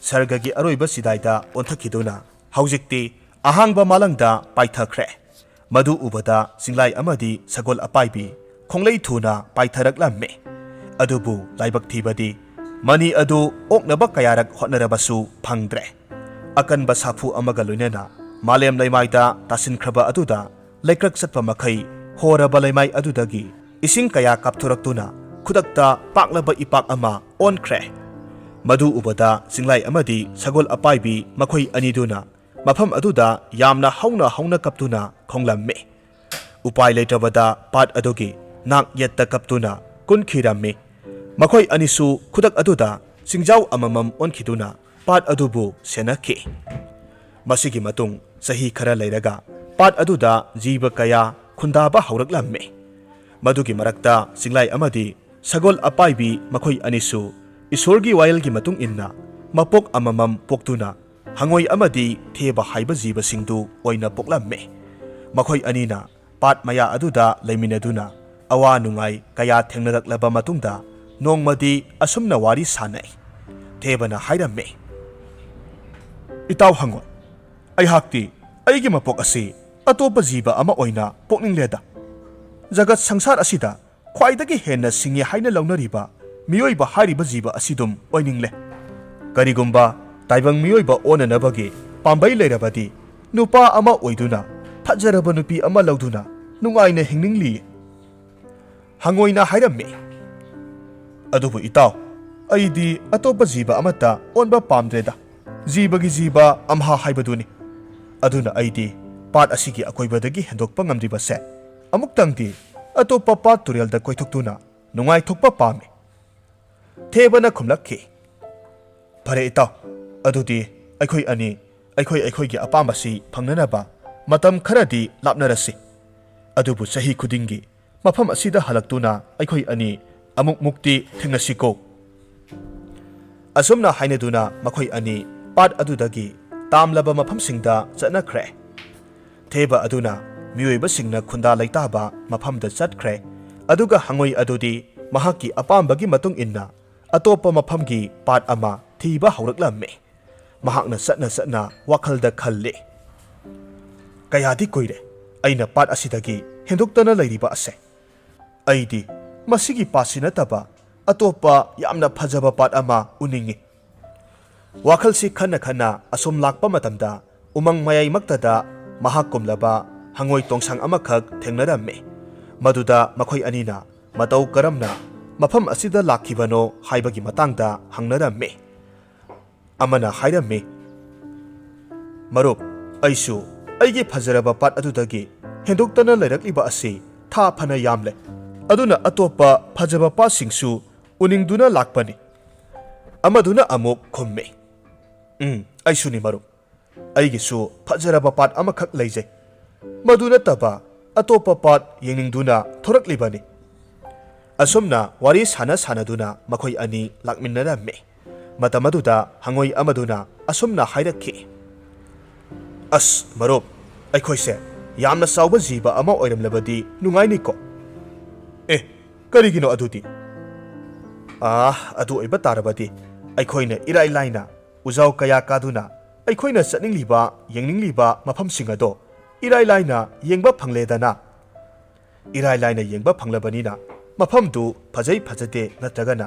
ꯁꯔꯒꯒꯤ ꯑꯔꯣꯏꯕ ꯆꯤꯗꯥꯏꯗ ꯑꯣꯟꯊꯈꯤꯗꯨꯅ ꯍꯧꯖꯤꯛꯇꯤ ꯑꯍꯥꯡꯕ ꯃꯥꯂꯪꯗ ꯄꯥꯏꯊꯈ꯭ꯔꯦ꯫ ꯃꯗꯨ ꯎꯕꯗ ꯆꯤꯡꯂꯥꯏ ꯑꯃꯗꯤ ꯁꯒꯣꯜ ꯑꯄꯥꯏꯕꯤ ꯈꯣꯡꯂꯩ ꯊꯨꯅ ꯄꯥꯏꯊꯔꯛꯂꯝꯃꯤ꯫ ꯑꯗꯨꯕꯨ ꯂꯥꯏꯕꯛ ꯊꯤꯕꯗꯤ, ꯃꯅꯤ ꯑꯗꯨ ꯑꯣꯛꯅꯕ ꯀꯌꯥꯔꯛ ꯍꯣꯠꯅꯔꯕꯁꯨ ꯐꯪꯗ꯭ꯔꯦ꯫ ꯑꯀꯟꯕ ꯁꯥꯐꯨ ꯑꯃꯒ ꯂꯣꯏꯅꯅ ꯃꯥꯂꯦꯝ ꯂꯩꯃꯥꯏꯗ ꯇꯥꯁꯤꯟꯈ꯭ꯔꯕ ꯑꯗꯨꯗ, ꯂꯩꯀ꯭ꯔꯛ ꯆꯠꯄ ꯃꯈꯩ ꯍꯣꯔꯕ ꯂꯩꯃꯥꯏ ꯑꯗꯨꯗꯒꯤ ꯏꯁꯤꯡ ꯀꯌꯥ ꯀꯥꯞꯊꯣꯔꯛꯇꯨꯅ ꯈꯨꯗꯛꯇ ꯄꯥꯛꯂꯕ ꯏꯄꯥꯛ ꯑꯃ ꯑꯣꯟꯈ꯭ꯔꯦ꯫ ꯃꯗꯨ ꯎꯕꯗ ꯆꯤꯡꯂꯥꯏ ꯑꯃꯗꯤ ꯁꯒꯣꯜ ꯑꯄꯥꯏꯕꯤ ꯃꯈꯣꯏ ꯑꯅꯤꯗꯨꯅ ꯃꯐꯝ ꯑꯗꯨꯗ ꯌꯥꯝꯅ ꯍꯧꯅ ꯍꯧꯅ ꯀꯞꯇꯨꯅ ꯈꯣꯡꯂꯝꯃꯤ꯫ ꯎꯄꯥꯏ ꯂꯩꯇ꯭ꯔꯕꯗ ꯄꯥꯠ ꯑꯗꯨꯒꯤ ꯅꯥꯛ ꯌꯦꯠꯇ ꯀꯞꯇꯨꯅ ꯀꯨꯟꯈꯤꯔꯝꯃꯤ꯫ ꯃꯈꯣꯏ ꯑꯅꯤꯁꯨ ꯈꯨꯗꯛ ꯑꯗꯨꯗ ꯆꯤꯡꯖꯥꯎ ꯑꯃꯃꯝ ꯑꯣꯟꯈꯤꯗꯨꯅ ꯄꯥꯠ ꯑꯗꯨꯕꯨ ꯁꯦꯟꯅꯈꯤ꯫ ꯃꯁꯤꯒꯤ ꯃꯇꯨꯡ ꯆꯍꯤ ꯈꯔ ꯂꯩꯔꯒ ꯄꯥꯠ ꯑꯗꯨꯗ ꯖꯤꯕ ꯀꯌꯥ ꯈꯨꯟꯗꯥꯕ ꯍꯧꯔꯛꯂꯝꯃꯤ꯫ ꯃꯗꯨꯒꯤ ꯃꯔꯛꯇ ꯆꯤꯡꯂꯥꯏ ꯑꯃꯗꯤ ꯁꯒꯣꯜ ꯑꯄꯥꯏꯕꯤ ꯃꯈꯣꯏ ꯑꯅꯤꯁꯨ ꯏꯁꯣꯔꯒꯤ ꯋꯥꯌꯦꯜꯒꯤ ꯃꯇꯨꯡ ꯏꯟꯅ ꯃꯄꯣꯛ ꯑꯃꯃꯝ ꯄꯣꯛꯇꯨꯅ ꯍꯉꯣꯏ ꯑꯃꯗꯤ ꯊꯦꯕ ꯍꯥꯏꯕ ꯖꯤꯕꯁꯤꯡꯗꯨ ꯑꯣꯏꯅ ꯄꯣꯛꯂꯝꯃꯤ꯫ ꯃꯈꯣꯏ ꯑꯅꯤꯅ ꯄꯥꯠ ꯃꯌꯥ ꯑꯗꯨꯗ ꯂꯩꯃꯤꯟꯅꯗꯨꯅ ꯑꯋꯥ ꯅꯨꯡꯉꯥꯏ ꯀꯌꯥ ꯊꯦꯡꯅꯔꯛꯂꯕ ꯃꯇꯨꯡꯗ ꯅꯣꯡꯃꯗꯤ ꯑꯁꯨꯝꯅ ꯋꯥꯔꯤ ꯁꯥꯅꯩ꯫ ꯊꯦꯕꯅ ꯍꯥꯏꯔꯝꯃꯤ, "ꯏꯇꯥꯎ ꯍꯉꯣꯏ, ꯑꯩꯍꯥꯛꯇꯤ ꯑꯩꯒꯤ ꯃꯄꯣꯛ ꯑꯁꯤ ꯑꯇꯣꯞꯄ ꯖꯤꯕ ꯑꯃ ꯑꯣꯏꯅ ꯄꯣꯛꯅꯤꯡꯂꯦꯗ꯫ ꯖꯒꯠ ꯁꯪꯁꯥꯔ ꯑꯁꯤꯗ ꯈ꯭ꯋꯥꯏꯗꯒꯤ ꯍꯦꯟꯅ ꯁꯤꯡꯉꯤ ꯍꯥꯏꯅ ꯂꯧꯅꯔꯤꯕ ꯃꯤꯑꯣꯏꯕ ꯍꯥꯏꯔꯤꯕ ꯖꯤꯕ ꯑꯁꯤꯗꯨꯝ ꯑꯣꯏꯅꯤꯡꯂꯦ꯫ ꯀꯔꯤꯒꯨꯝꯕ ꯇꯥꯏꯕꯪ ꯃꯤꯑꯣꯏꯕ ꯑꯣꯟꯅꯅꯕꯒꯤ ꯄꯥꯝꯕꯩ ꯂꯩꯔꯕꯗꯤ, ꯅꯨꯄꯥ ꯑꯃ ꯑꯣꯏꯗꯨꯅ ꯐꯖꯔꯕ ꯅꯨꯄꯤ ꯑꯃ ꯂꯧꯗꯨꯅ ꯅꯨꯡꯉꯥꯏꯅ ꯍꯤꯡꯅꯤꯡꯂꯤ꯫" ꯍꯉꯣꯏꯅ ꯍꯥꯏꯔꯝꯃꯤ, "ꯑꯗꯨꯕꯨ ꯏꯇꯥꯎ, ꯑꯩꯗꯤ ꯑꯇꯣꯞꯄ ꯖꯤꯕ ꯑꯃꯠꯇ ꯑꯣꯟꯕ ꯄꯥꯝꯗ꯭ꯔꯦꯗ꯫ ꯖꯤꯕꯒꯤ ꯖꯤꯕ ꯑꯝꯍꯥ ꯍꯥꯏꯕꯗꯨꯅꯤ꯫ ꯑꯗꯨꯅ ꯑꯩꯗꯤ ꯄꯥꯠ ꯑꯁꯤꯒꯤ ꯑꯀꯣꯏꯕꯗꯒꯤ ꯍꯦꯟꯗꯣꯛꯄ ꯉꯝꯗ꯭ꯔꯤꯕꯁꯦ, ꯑꯃꯨꯛꯇꯪꯗꯤ ꯑꯇꯣꯞꯄ ꯄꯥꯠ ꯇꯨꯔꯦꯜꯗ ꯀꯣꯏꯊꯣꯛꯇꯨꯅ ꯅꯨꯡꯉꯥꯏꯊꯣꯛꯄ ꯄꯥꯝꯃꯤ꯫" ꯊꯦꯕꯅ ꯈꯨꯝꯂꯛꯈꯤ, "ꯐꯔꯦ ꯏꯇꯥꯎ, ꯑꯗꯨꯗꯤ ꯑꯩꯈꯣꯏ ꯑꯅꯤ ꯑꯩꯈꯣꯏ ꯑꯩꯈꯣꯏꯒꯤ ꯑꯄꯥꯝꯕꯁꯤ ꯐꯪꯅꯅꯕ ꯃꯇꯝ ꯈꯔꯗꯤ ꯂꯥꯞꯅꯔꯁꯤ꯫ ꯑꯗꯨꯕꯨ ꯆꯍꯤ ꯈꯨꯗꯤꯡꯒꯤ ꯃꯐꯝ ꯑꯁꯤꯗ ꯍꯜꯂꯛꯇꯨꯅ ꯑꯩꯈꯣꯏ ꯑꯅꯤ ꯑꯃꯨꯛ ꯃꯨꯛꯇꯤ ꯊꯦꯡꯅꯁꯤꯀꯣ?" ꯑꯁꯨꯝꯅ ꯍꯥꯏꯅꯗꯨꯅ ꯃꯈꯣꯏ ꯑꯅꯤ ꯄꯥꯠ ꯑꯗꯨꯗꯒꯤ ꯇꯥꯝꯂꯕ ꯃꯐꯝꯁꯤꯡꯗ ꯆꯠꯅꯈ꯭ꯔꯦ꯫ ꯊꯦꯕ ꯑꯗꯨꯅ ꯃꯤꯑꯣꯏꯕꯁꯤꯡꯅ ꯈꯨꯟꯗꯥ ꯂꯩꯇꯥꯕ ꯃꯐꯝꯗ ꯆꯠꯈ꯭ꯔꯦ꯫ ꯑꯗꯨꯒ ꯍꯉꯣꯏ ꯑꯗꯨꯗꯤ ꯃꯍꯥꯛꯀꯤ ꯑꯄꯥꯝꯕꯒꯤ ꯃꯇꯨꯡ ꯏꯟꯅ ꯑꯇꯣꯞꯄ ꯃꯐꯝꯒꯤ ꯄꯥꯠ ꯑꯃ ꯊꯤꯕ ꯍꯧꯔꯛꯂꯝꯃꯤ꯫ ꯃꯍꯥꯛꯅ ꯆꯠꯅ ꯆꯠꯅ ꯋꯥꯈꯜꯗ ꯈꯜꯂꯤ, "ꯀꯌꯥꯗꯤ ꯀꯨꯏꯔꯦ ꯑꯩꯅ ꯄꯥꯠ ꯑꯁꯤꯗꯒꯤ ꯍꯦꯟꯗꯣꯛꯇꯅ ꯂꯩꯔꯤꯕ ꯑꯁꯦ꯫ ꯑꯩꯗꯤ ꯃꯁꯤꯒꯤ ꯄꯥꯠꯁꯤ ꯅꯠꯇꯕ ꯑꯇꯣꯞꯄ ꯌꯥꯝꯅ ꯐꯖꯕ ꯄꯥꯠ ꯑꯃ ꯎꯅꯤꯡꯏ꯫" ꯋꯥꯈꯜꯁꯤ ꯈꯟꯅ ꯈꯟꯅ ꯑꯁꯨꯝ ꯂꯥꯛꯄ ꯃꯇꯝꯗ ꯎꯃꯪ ꯃꯌꯥꯏꯃꯛꯇꯗ ꯃꯍꯥꯛ ꯀꯨꯝꯂꯕ ꯍꯉꯣꯏ ꯇꯣꯡꯁꯥꯡ ꯑꯃꯈꯛ ꯊꯦꯡꯅꯔꯝꯃꯤ꯫ ꯃꯗꯨꯗ ꯃꯈꯣꯏ ꯑꯅꯤꯅ ꯃꯇꯧ ꯀꯔꯝꯅ ꯃꯐꯝ ꯑꯁꯤꯗ ꯂꯥꯛꯈꯤꯕꯅꯣ ꯍꯥꯏꯕꯒꯤ ꯃꯇꯥꯡꯗ ꯍꯪꯅꯔꯝꯃꯤ꯫ ꯑꯃꯅ ꯍꯥꯏꯔꯝꯃꯤ, "ꯃꯔꯨꯞ, ꯑꯩꯁꯨ ꯑꯩꯒꯤ ꯐꯖꯔꯕ ꯄꯥꯠ ꯑꯗꯨꯗꯒꯤ ꯍꯦꯟꯗꯣꯛꯇꯅ ꯂꯩꯔꯛꯂꯤꯕ ꯑꯁꯤ ꯊꯥ ꯐꯅ ꯌꯥꯝꯂꯦ꯫ ꯑꯗꯨꯅ ꯑꯇꯣꯞꯄ ꯐꯖꯕ ꯄꯥꯠꯁꯤꯡꯁꯨ ꯎꯅꯤꯡꯗꯨꯅ ꯂꯥꯛꯄꯅꯤ꯫" ꯑꯃꯗꯨꯅ ꯑꯃꯨꯛ ꯈꯨꯝꯃꯤ, "ꯎꯝ, ꯑꯩꯁꯨꯅꯤ ꯃꯔꯨꯞ꯫ ꯑꯩꯒꯤꯁꯨ ꯐꯖꯔꯕ ꯄꯥꯠ ꯑꯃꯈꯛ ꯂꯩꯖꯩ꯫ ꯃꯗꯨ ꯅꯠꯇꯕ ꯑꯇꯣꯞꯄ ꯄꯥꯠ ꯌꯦꯡꯅꯤꯡꯗꯨꯅ ꯊꯣꯔꯛꯂꯤꯕꯅꯤ꯫" ꯑꯁꯨꯝꯅ ꯋꯥꯔꯤ ꯁꯥꯟꯅ ꯁꯥꯟꯅꯗꯨꯅ ꯃꯈꯣꯏ ꯑꯅꯤ ꯂꯥꯛꯃꯤꯟꯅꯔꯝꯃꯤ꯫ ꯃꯇꯝ ꯑꯗꯨꯗ ꯍꯉꯣꯏ ꯑꯃꯗꯨꯅ ꯑꯁꯨꯝꯅ ꯍꯥꯏꯔꯛꯈꯤ, "ꯑꯁ ꯃꯔꯨꯞ, ꯑꯩꯈꯣꯏꯁꯦ ꯌꯥꯝꯅ ꯆꯥꯎꯕ ꯖꯤꯕ ꯑꯃ ꯑꯣꯏꯔꯝꯂꯕꯗꯤ ꯅꯨꯡꯉꯥꯏꯅꯤꯀꯣ?" "ꯑꯦ, ꯀꯔꯤꯒꯤꯅꯣ ꯑꯗꯨꯗꯤ?" "ꯑꯥ, ꯑꯗꯨ ꯑꯣꯏꯕ ꯇꯥꯔꯕꯗꯤ ꯑꯩꯈꯣꯏꯅ ꯏꯔꯥꯏ ꯂꯥꯏꯅ ꯎꯖꯥꯎ ꯀꯌꯥ ꯀꯥꯗꯨꯅ ꯑꯩꯈꯣꯏꯅ ꯆꯠꯅꯤꯡꯂꯤꯕ, ꯌꯦꯡꯅꯤꯡꯂꯤꯕ ꯃꯐꯝꯁꯤꯡ ꯑꯗꯣ ꯏꯔꯥꯏ ꯂꯥꯏꯅ ꯌꯦꯡꯕ ꯐꯪꯂꯦꯗꯅ꯫ ꯏꯔꯥꯏ ꯂꯥꯏꯅ ꯌꯦꯡꯕ ꯐꯪꯂꯕꯅꯤꯅ ꯃꯐꯝꯗꯨ ꯐꯖꯩ ꯐꯖꯗꯦ ꯅꯠꯇ꯭ꯔꯒꯅ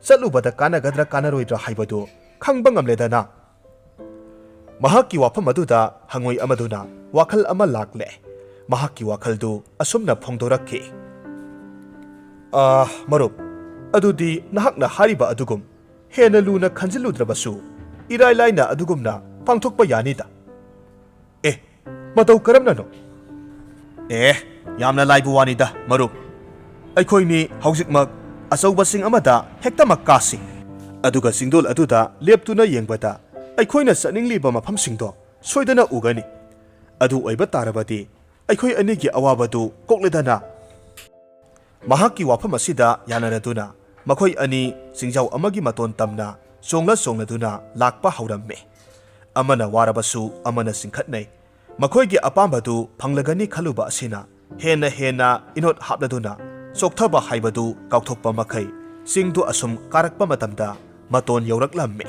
ꯆꯠꯂꯨꯕꯗ ꯀꯥꯟꯅꯒꯗ꯭ꯔꯥ ꯀꯥꯟꯅꯔꯣꯏꯗ꯭ꯔꯥ ꯍꯥꯏꯕꯗꯨ ꯈꯪꯕ ꯉꯝꯂꯦꯗꯅ꯫" ꯃꯍꯥꯛꯀꯤ ꯋꯥꯐꯝ ꯑꯗꯨꯗ ꯍꯉꯣꯏ ꯑꯃꯗꯨꯅ ꯋꯥꯈꯜ ꯑꯃ ꯂꯥꯛꯂꯦ꯫ ꯃꯍꯥꯛꯀꯤ ꯋꯥꯈꯜꯗꯨ ꯑꯁꯨꯝꯅ ꯐꯣꯡꯗꯣꯔꯛꯈꯤ, "ꯑꯥ, ꯃꯔꯨꯞ, ꯑꯗꯨꯗꯤ ꯅꯍꯥꯛꯅ ꯍꯥꯏꯔꯤꯕ ꯑꯗꯨꯒꯨꯝ ꯍꯦꯟꯅ ꯂꯨꯅ ꯈꯟꯖꯤꯜꯂꯨꯗ꯭ꯔꯕꯁꯨ ꯏꯔꯥꯏ ꯂꯥꯏꯅ ꯑꯗꯨꯒꯨꯝꯅ ꯄꯥꯡꯊꯣꯛꯄ ꯌꯥꯅꯤꯗ꯫" "ꯑꯦ, ꯃꯇꯧ ꯀꯔꯝꯅꯅꯣ?" "ꯑꯦ, ꯌꯥꯝꯅ ꯂꯥꯏꯕ ꯋꯥꯅꯤꯗ ꯃꯔꯨꯞ꯫ ꯑꯩꯈꯣꯏꯅꯤ ꯍꯧꯖꯤꯛꯃꯛ ꯑꯆꯧꯕꯁꯤꯡ ꯑꯃꯗ ꯍꯦꯛꯇꯃꯛ ꯀꯥꯁꯤ꯫ ꯑꯗꯨꯒ ꯆꯤꯡꯗꯣꯜ ꯑꯗꯨꯗ ꯂꯦꯞꯇꯨꯅ ꯌꯦꯡꯕꯗ ꯑꯩꯈꯣꯏꯅ ꯆꯠꯅꯤꯡꯂꯤꯕ ꯃꯐꯝꯁꯤꯡꯗꯣ ꯁꯣꯏꯗꯅ ꯎꯒꯅꯤ꯫ ꯑꯗꯨ ꯑꯣꯏꯕ ꯇꯥꯔꯕꯗꯤ ꯑꯩꯈꯣꯏ ꯑꯅꯤꯒꯤ ꯑꯋꯥꯕꯗꯨ ꯀꯣꯛꯂꯦꯗꯅ꯫ ꯃꯍꯥꯛꯀꯤ ꯋꯥꯐꯝ ꯑꯁꯤꯗ ꯌꯥꯅꯔꯗꯨꯅ ꯃꯈꯣꯏ ꯑꯅꯤ ꯆꯤꯡꯖꯥꯎ ꯑꯃꯒꯤ ꯃꯇꯣꯟ ꯇꯝꯅ ꯆꯣꯡꯂ ꯆꯣꯡꯂꯗꯨꯅ ꯂꯥꯛꯄ ꯍꯧꯔꯝꯃꯤ꯫ ꯑꯃꯅ ꯋꯥꯔꯕꯁꯨ ꯑꯃꯅ ꯆꯤꯡꯈꯠꯅꯩ꯫ ꯃꯈꯣꯏꯒꯤ ꯑꯄꯥꯝꯕꯗꯨ ꯐꯪꯂꯒꯅꯤ ꯈꯜꯂꯨꯕ ꯑꯁꯤꯅ ꯍꯦꯟꯅ ꯍꯦꯟꯅ ꯏꯅꯣꯠ ꯍꯥꯞꯂꯗꯨꯅ ꯆꯣꯛꯊꯕ ꯍꯥꯏꯕꯗꯨ ꯀꯥꯎꯊꯣꯛꯄ ꯃꯈꯩ ꯆꯤꯡꯗꯨ ꯑꯁꯨꯝ ꯀꯥꯔꯛꯄ ꯃꯇꯝꯗ ꯃꯇꯣꯟ ꯌꯧꯔꯛꯂꯝꯃꯤ꯫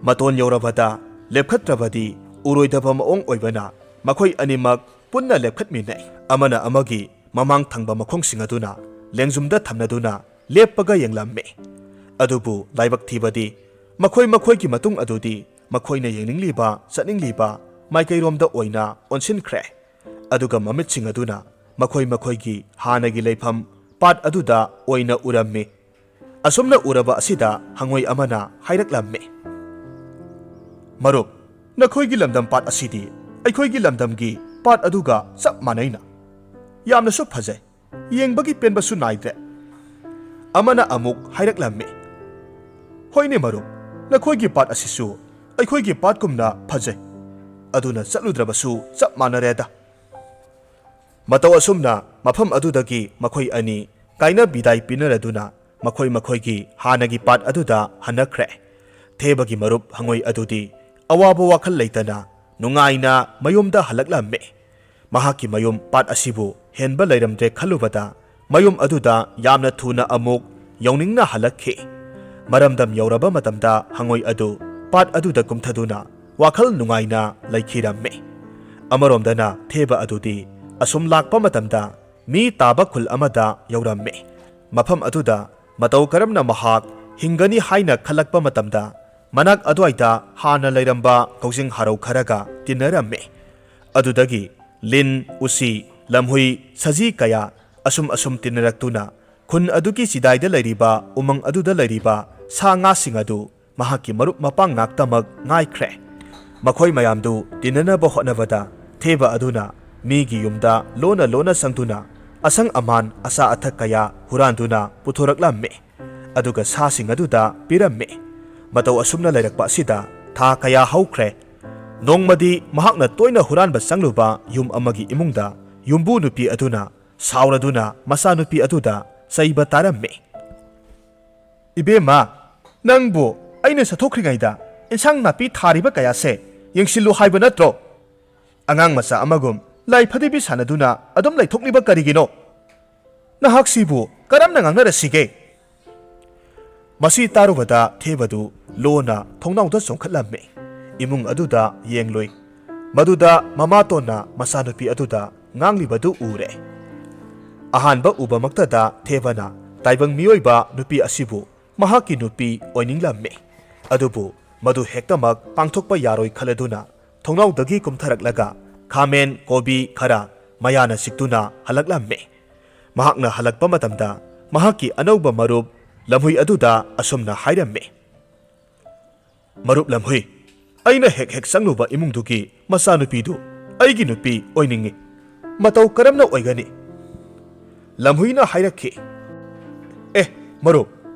ꯃꯇꯣꯟ ꯌꯧꯔꯕꯗ ꯂꯦꯞꯈꯠꯇ꯭ꯔꯕꯗꯤ ꯎꯔꯣꯏꯗꯕ ꯃꯑꯣꯡ ꯑꯣꯏꯕꯅ ꯃꯈꯣꯏ ꯑꯅꯤꯃꯛ ꯄꯨꯟꯅ ꯂꯦꯞꯈꯠꯃꯤꯟꯅꯩ꯫ ꯑꯃꯅ ꯑꯃꯒꯤ ꯃꯃꯥꯡ ꯊꯪꯕ ꯃꯈꯣꯡꯁꯤꯡ ꯑꯗꯨꯅ ꯂꯦꯡꯖꯨꯝꯗ ꯊꯝꯅꯗꯨꯅ ꯂꯦꯞꯄꯒ ꯌꯦꯡꯂꯝꯃꯤ꯫ ꯑꯗꯨꯕꯨ ꯂꯥꯏꯕꯛ ꯊꯤꯕꯗꯤ ꯃꯈꯣꯏ ꯃꯈꯣꯏꯒꯤ ꯃꯇꯨꯡ ꯑꯗꯨꯗꯤ ꯃꯈꯣꯏꯅ ꯌꯦꯡꯅꯤꯡꯂꯤꯕ, ꯆꯠꯅꯤꯡꯂꯤꯕ ꯃꯥꯏꯀꯩꯔꯣꯝꯗ ꯑꯣꯏꯅ ꯑꯣꯟꯁꯤꯟꯈ꯭ꯔꯦ꯫ ꯑꯗꯨꯒ ꯃꯃꯤꯠꯁꯤꯡ ꯑꯗꯨꯅ ꯃꯈꯣꯏ ꯃꯈꯣꯏꯒꯤ ꯍꯥꯟꯅꯒꯤ ꯂꯩꯐꯝ ꯄꯥꯠ ꯑꯗꯨꯗ ꯑꯣꯏꯅ ꯎꯔꯝꯃꯤ꯫ ꯑꯁꯨꯝꯅ ꯎꯔꯕ ꯑꯁꯤꯗ ꯍꯉꯣꯏ ꯑꯃꯅ ꯍꯥꯏꯔꯛꯂꯝꯃꯤ, "ꯃꯔꯨꯞ, ꯅꯈꯣꯏꯒꯤ ꯂꯝꯗꯝ ꯄꯥꯠ ꯑꯁꯤꯗꯤ ꯑꯩꯈꯣꯏꯒꯤ ꯂꯝꯗꯝꯒꯤ ꯄꯥꯠ ꯑꯗꯨꯒ ꯆꯞ ꯃꯥꯟꯅꯩꯅ꯫ ꯌꯥꯝꯅꯁꯨ ꯐꯖꯩ, ꯌꯦꯡꯕꯒꯤ ꯄꯦꯟꯕꯁꯨ ꯅꯥꯏꯗ꯭ꯔꯦ꯫" ꯑꯃꯅ ꯑꯃꯨꯛ ꯍꯥꯏꯔꯛꯂꯝꯃꯤ, "ꯍꯣꯏꯅꯦ ꯃꯔꯨꯞ, ꯅꯈꯣꯏꯒꯤ ꯄꯥꯠ ꯑꯁꯤꯁꯨ ꯑꯩꯈꯣꯏꯒꯤ ꯄꯥꯠꯀꯨꯝꯅ ꯐꯖꯩ꯫ ꯑꯗꯨꯅ ꯆꯠꯂꯨꯗ꯭ꯔꯕꯁꯨ ꯆꯞ ꯃꯥꯟꯅꯔꯦꯗ꯫" ꯃꯇꯧ ꯑꯁꯨꯝꯅ ꯃꯐꯝ ꯑꯗꯨꯗꯒꯤ ꯃꯈꯣꯏ ꯑꯅꯤ ꯀꯥꯏꯅ ꯕꯤꯗꯥꯏ ꯄꯤꯅꯔꯗꯨꯅ ꯃꯈꯣꯏ ꯃꯈꯣꯏꯒꯤ ꯍꯥꯟꯅꯒꯤ ꯄꯥꯠ ꯑꯗꯨꯗ ꯍꯟꯅꯈ꯭ꯔꯦ꯫ ꯊꯦꯕꯒꯤ ꯃꯔꯨꯞ ꯍꯉꯣꯏ ꯑꯗꯨꯗꯤ ꯑꯋꯥꯕ ꯋꯥꯈꯜ ꯂꯩꯇꯅ ꯅꯨꯡꯉꯥꯏꯅ ꯃꯌꯨꯝꯗ ꯍꯜꯂꯛꯂꯝꯃꯤ꯫ ꯃꯍꯥꯛꯀꯤ ꯃꯌꯨꯝ ꯄꯥꯠ ꯑꯁꯤꯕꯨ ꯍꯦꯟꯕ ꯂꯩꯔꯝꯗ꯭ꯔꯦ ꯈꯜꯂꯨꯕꯗ ꯃꯌꯨꯝ ꯑꯗꯨꯗ ꯌꯥꯝꯅ ꯊꯨꯅ ꯑꯃꯨꯛ ꯌꯧꯅꯤꯡꯅ ꯍꯜꯂꯛꯈꯤ꯫ ꯃꯔꯝꯗꯝ ꯌꯧꯔꯕ ꯃꯇꯝꯗ ꯍꯉꯣꯏ ꯑꯗꯨ ꯄꯥꯠ ꯑꯗꯨꯗ ꯀꯨꯝꯊꯗꯨꯅ ꯋꯥꯈꯜ ꯅꯨꯡꯉꯥꯏꯅ ꯂꯩꯈꯤꯔꯝꯃꯤ꯫ ꯑꯃꯔꯣꯝꯗꯅ ꯊꯦꯕ ꯑꯗꯨꯗꯤ ꯑꯁꯨꯝ ꯂꯥꯛꯄ ꯃꯇꯝꯗ ꯃꯤ ꯇꯥꯕ ꯈꯨꯜ ꯑꯃꯗ ꯌꯧꯔꯝꯃꯤ꯫ ꯃꯐꯝ ꯑꯗꯨꯗ ꯃꯇꯧ ꯀꯔꯝꯅ ꯃꯍꯥꯛ ꯍꯤꯡꯒꯅꯤ ꯍꯥꯏꯅ ꯈꯜꯂꯛꯄ ꯃꯇꯝꯗ ꯃꯅꯥꯛ ꯑꯗꯨꯋꯥꯏꯗ ꯍꯥꯟꯅ ꯂꯩꯔꯝꯕ ꯀꯧꯖꯤꯡ ꯍꯔꯧ ꯈꯔꯒ ꯇꯤꯟꯅꯔꯝꯃꯤ꯫ ꯑꯗꯨꯗꯒꯤ ꯂꯤꯟ, ꯎꯁꯤ, ꯂꯝꯍꯨꯏ, ꯁꯖꯤ ꯀꯌꯥ ꯑꯁꯨꯝ ꯑꯁꯨꯝ ꯇꯤꯟꯅꯔꯛꯇꯨꯅ ꯈꯨꯟ ꯑꯗꯨꯒꯤ ꯆꯤꯗꯥꯏꯗ ꯂꯩꯔꯤꯕ ꯎꯃꯪ ꯑꯗꯨꯗ ꯂꯩꯔꯤꯕ ꯁꯥ ꯉꯥꯁꯤꯡ ꯑꯗꯨ ꯃꯍꯥꯛꯀꯤ ꯃꯔꯨꯞ ꯃꯄꯥꯡ ꯉꯥꯛꯇꯃꯛ ꯉꯥꯏꯈ꯭ꯔꯦ꯫ ꯃꯈꯣꯏ ꯃꯌꯥꯝꯗꯨ ꯇꯤꯟꯅꯅꯕ ꯍꯣꯠꯅꯕꯗ ꯊꯦꯕ ꯑꯗꯨꯅ ꯃꯤꯒꯤ ꯌꯨꯝꯗ ꯂꯣꯟꯅ ꯂꯣꯟꯅ ꯆꯪꯗꯨꯅ ꯑꯁꯪ ꯑꯃꯥꯟ, ꯑꯆꯥ ꯑꯊꯛ ꯀꯌꯥ ꯍꯨꯔꯥꯟꯗꯨꯅ ꯄꯨꯊꯣꯔꯛꯂꯝꯃꯤ꯫ ꯑꯗꯨꯒ ꯁꯥꯁꯤꯡ ꯑꯗꯨꯗ ꯄꯤꯔꯝꯃꯤ꯫ ꯃꯇꯧ ꯑꯁꯨꯝꯅ ꯂꯩꯔꯛꯄ ꯑꯁꯤꯗ ꯊꯥ ꯀꯌꯥ ꯍꯧꯈ꯭ꯔꯦ꯫ ꯅꯣꯡꯃꯗꯤ ꯃꯍꯥꯛꯅ ꯇꯣꯏꯅ ꯍꯨꯔꯥꯟꯕ ꯆꯪꯂꯨꯕ ꯌꯨꯝ ꯑꯃꯒꯤ ꯏꯃꯨꯡꯗ ꯌꯨꯝꯕꯨ ꯅꯨꯄꯤ ꯑꯗꯨꯅ ꯁꯥꯎꯔꯗꯨꯅ ꯃꯆꯥꯅꯨꯄꯤ ꯑꯗꯨꯗ ꯆꯩꯕ ꯇꯥꯔꯝꯃꯤ꯫ "ꯏꯕꯦꯝꯃ, ꯅꯪꯕꯨ ꯑꯩꯅ ꯆꯠꯊꯣꯛꯈ꯭ꯔꯤꯉꯩꯗ ꯏꯟꯁꯥꯡ ꯅꯥꯄꯤ ꯊꯥꯔꯤꯕ ꯀꯌꯥꯁꯦ ꯌꯦꯡꯁꯤꯜꯂꯨ ꯍꯥꯏꯕ ꯅꯠꯇ꯭ꯔꯣ? ꯑꯉꯥꯡ ꯃꯆꯥ ꯑꯃꯒꯨꯝ ꯂꯥꯏ ꯐꯗꯤꯕꯤ ꯁꯥꯟꯅꯗꯨꯅ ꯑꯗꯨꯝ ꯂꯩꯊꯣꯛꯂꯤꯕ ꯀꯔꯤꯒꯤꯅꯣ? ꯅꯍꯥꯛꯁꯤꯕꯨ ꯀꯔꯝꯅ ꯉꯥꯡꯅꯔꯁꯤꯒꯦ?" ꯃꯁꯤ ꯇꯥꯔꯨꯕꯗ ꯊꯦꯕꯗꯨ ꯂꯣꯟꯅ ꯊꯣꯡꯅꯥꯎꯗ ꯆꯣꯡꯈꯠꯂꯝꯃꯤ꯫ ꯏꯃꯨꯡ ꯑꯗꯨꯗ ꯌꯦꯡꯂꯨꯏ꯫ ꯃꯗꯨꯗ ꯃꯃꯥꯇꯣꯟꯅ ꯃꯆꯥꯅꯨꯄꯤ ꯑꯗꯨꯗ ꯉꯥꯡꯂꯤꯕꯗꯨ ꯎꯔꯦ꯫ ꯑꯍꯥꯟꯕ ꯎꯕꯃꯛꯇꯗ ꯊꯦꯕꯅ ꯇꯥꯏꯕꯪ ꯃꯤꯑꯣꯏꯕ ꯅꯨꯄꯤ ꯑꯁꯤꯕꯨ ꯃꯍꯥꯛꯀꯤ ꯅꯨꯄꯤ ꯑꯣꯏꯅꯤꯡꯂꯝꯃꯤ꯫ ꯑꯗꯨꯕꯨ ꯃꯗꯨ ꯍꯦꯛꯇꯃꯛ ꯄꯥꯡꯊꯣꯛꯄ ꯌꯥꯔꯣꯏ ꯈꯜꯂꯗꯨꯅ ꯊꯣꯡꯅꯥꯎꯗꯒꯤ ꯀꯨꯝꯊꯔꯛꯂꯒ ꯈꯥꯃꯦꯟ, ꯀꯣꯕꯤ ꯈꯔ ꯃꯌꯥꯅ ꯁꯤꯛꯇꯨꯅ ꯍꯜꯂꯛꯂꯝꯃꯤ꯫ ꯃꯍꯥꯛꯅ ꯍꯜꯂꯛꯄ ꯃꯇꯝꯗ ꯃꯍꯥꯛꯀꯤ ꯑꯅꯧꯕ ꯃꯔꯨꯞ ꯂꯝꯍꯨꯏ ꯑꯗꯨꯗ ꯑꯁꯨꯝꯅ ꯍꯥꯏꯔꯝꯃꯤ, "ꯃꯔꯨꯞ ꯂꯝꯍꯨꯏ, ꯑꯩꯅ ꯍꯦꯛ ꯍꯦꯛ ꯆꯪꯂꯨꯕ ꯏꯃꯨꯡꯗꯨꯒꯤ ꯃꯆꯥꯅꯨꯄꯤꯗꯨ ꯑꯩꯒꯤ ꯅꯨꯄꯤ ꯑꯣꯏꯅꯤꯡꯏ꯫ ꯃꯇꯧ ꯀꯔꯝꯅ ꯑꯣꯏꯒꯅꯤ?" ꯂꯝꯍꯨꯏꯅ ꯍꯥꯏꯔꯛꯈꯤ, "ꯑꯦ, ꯃꯔꯨꯞ,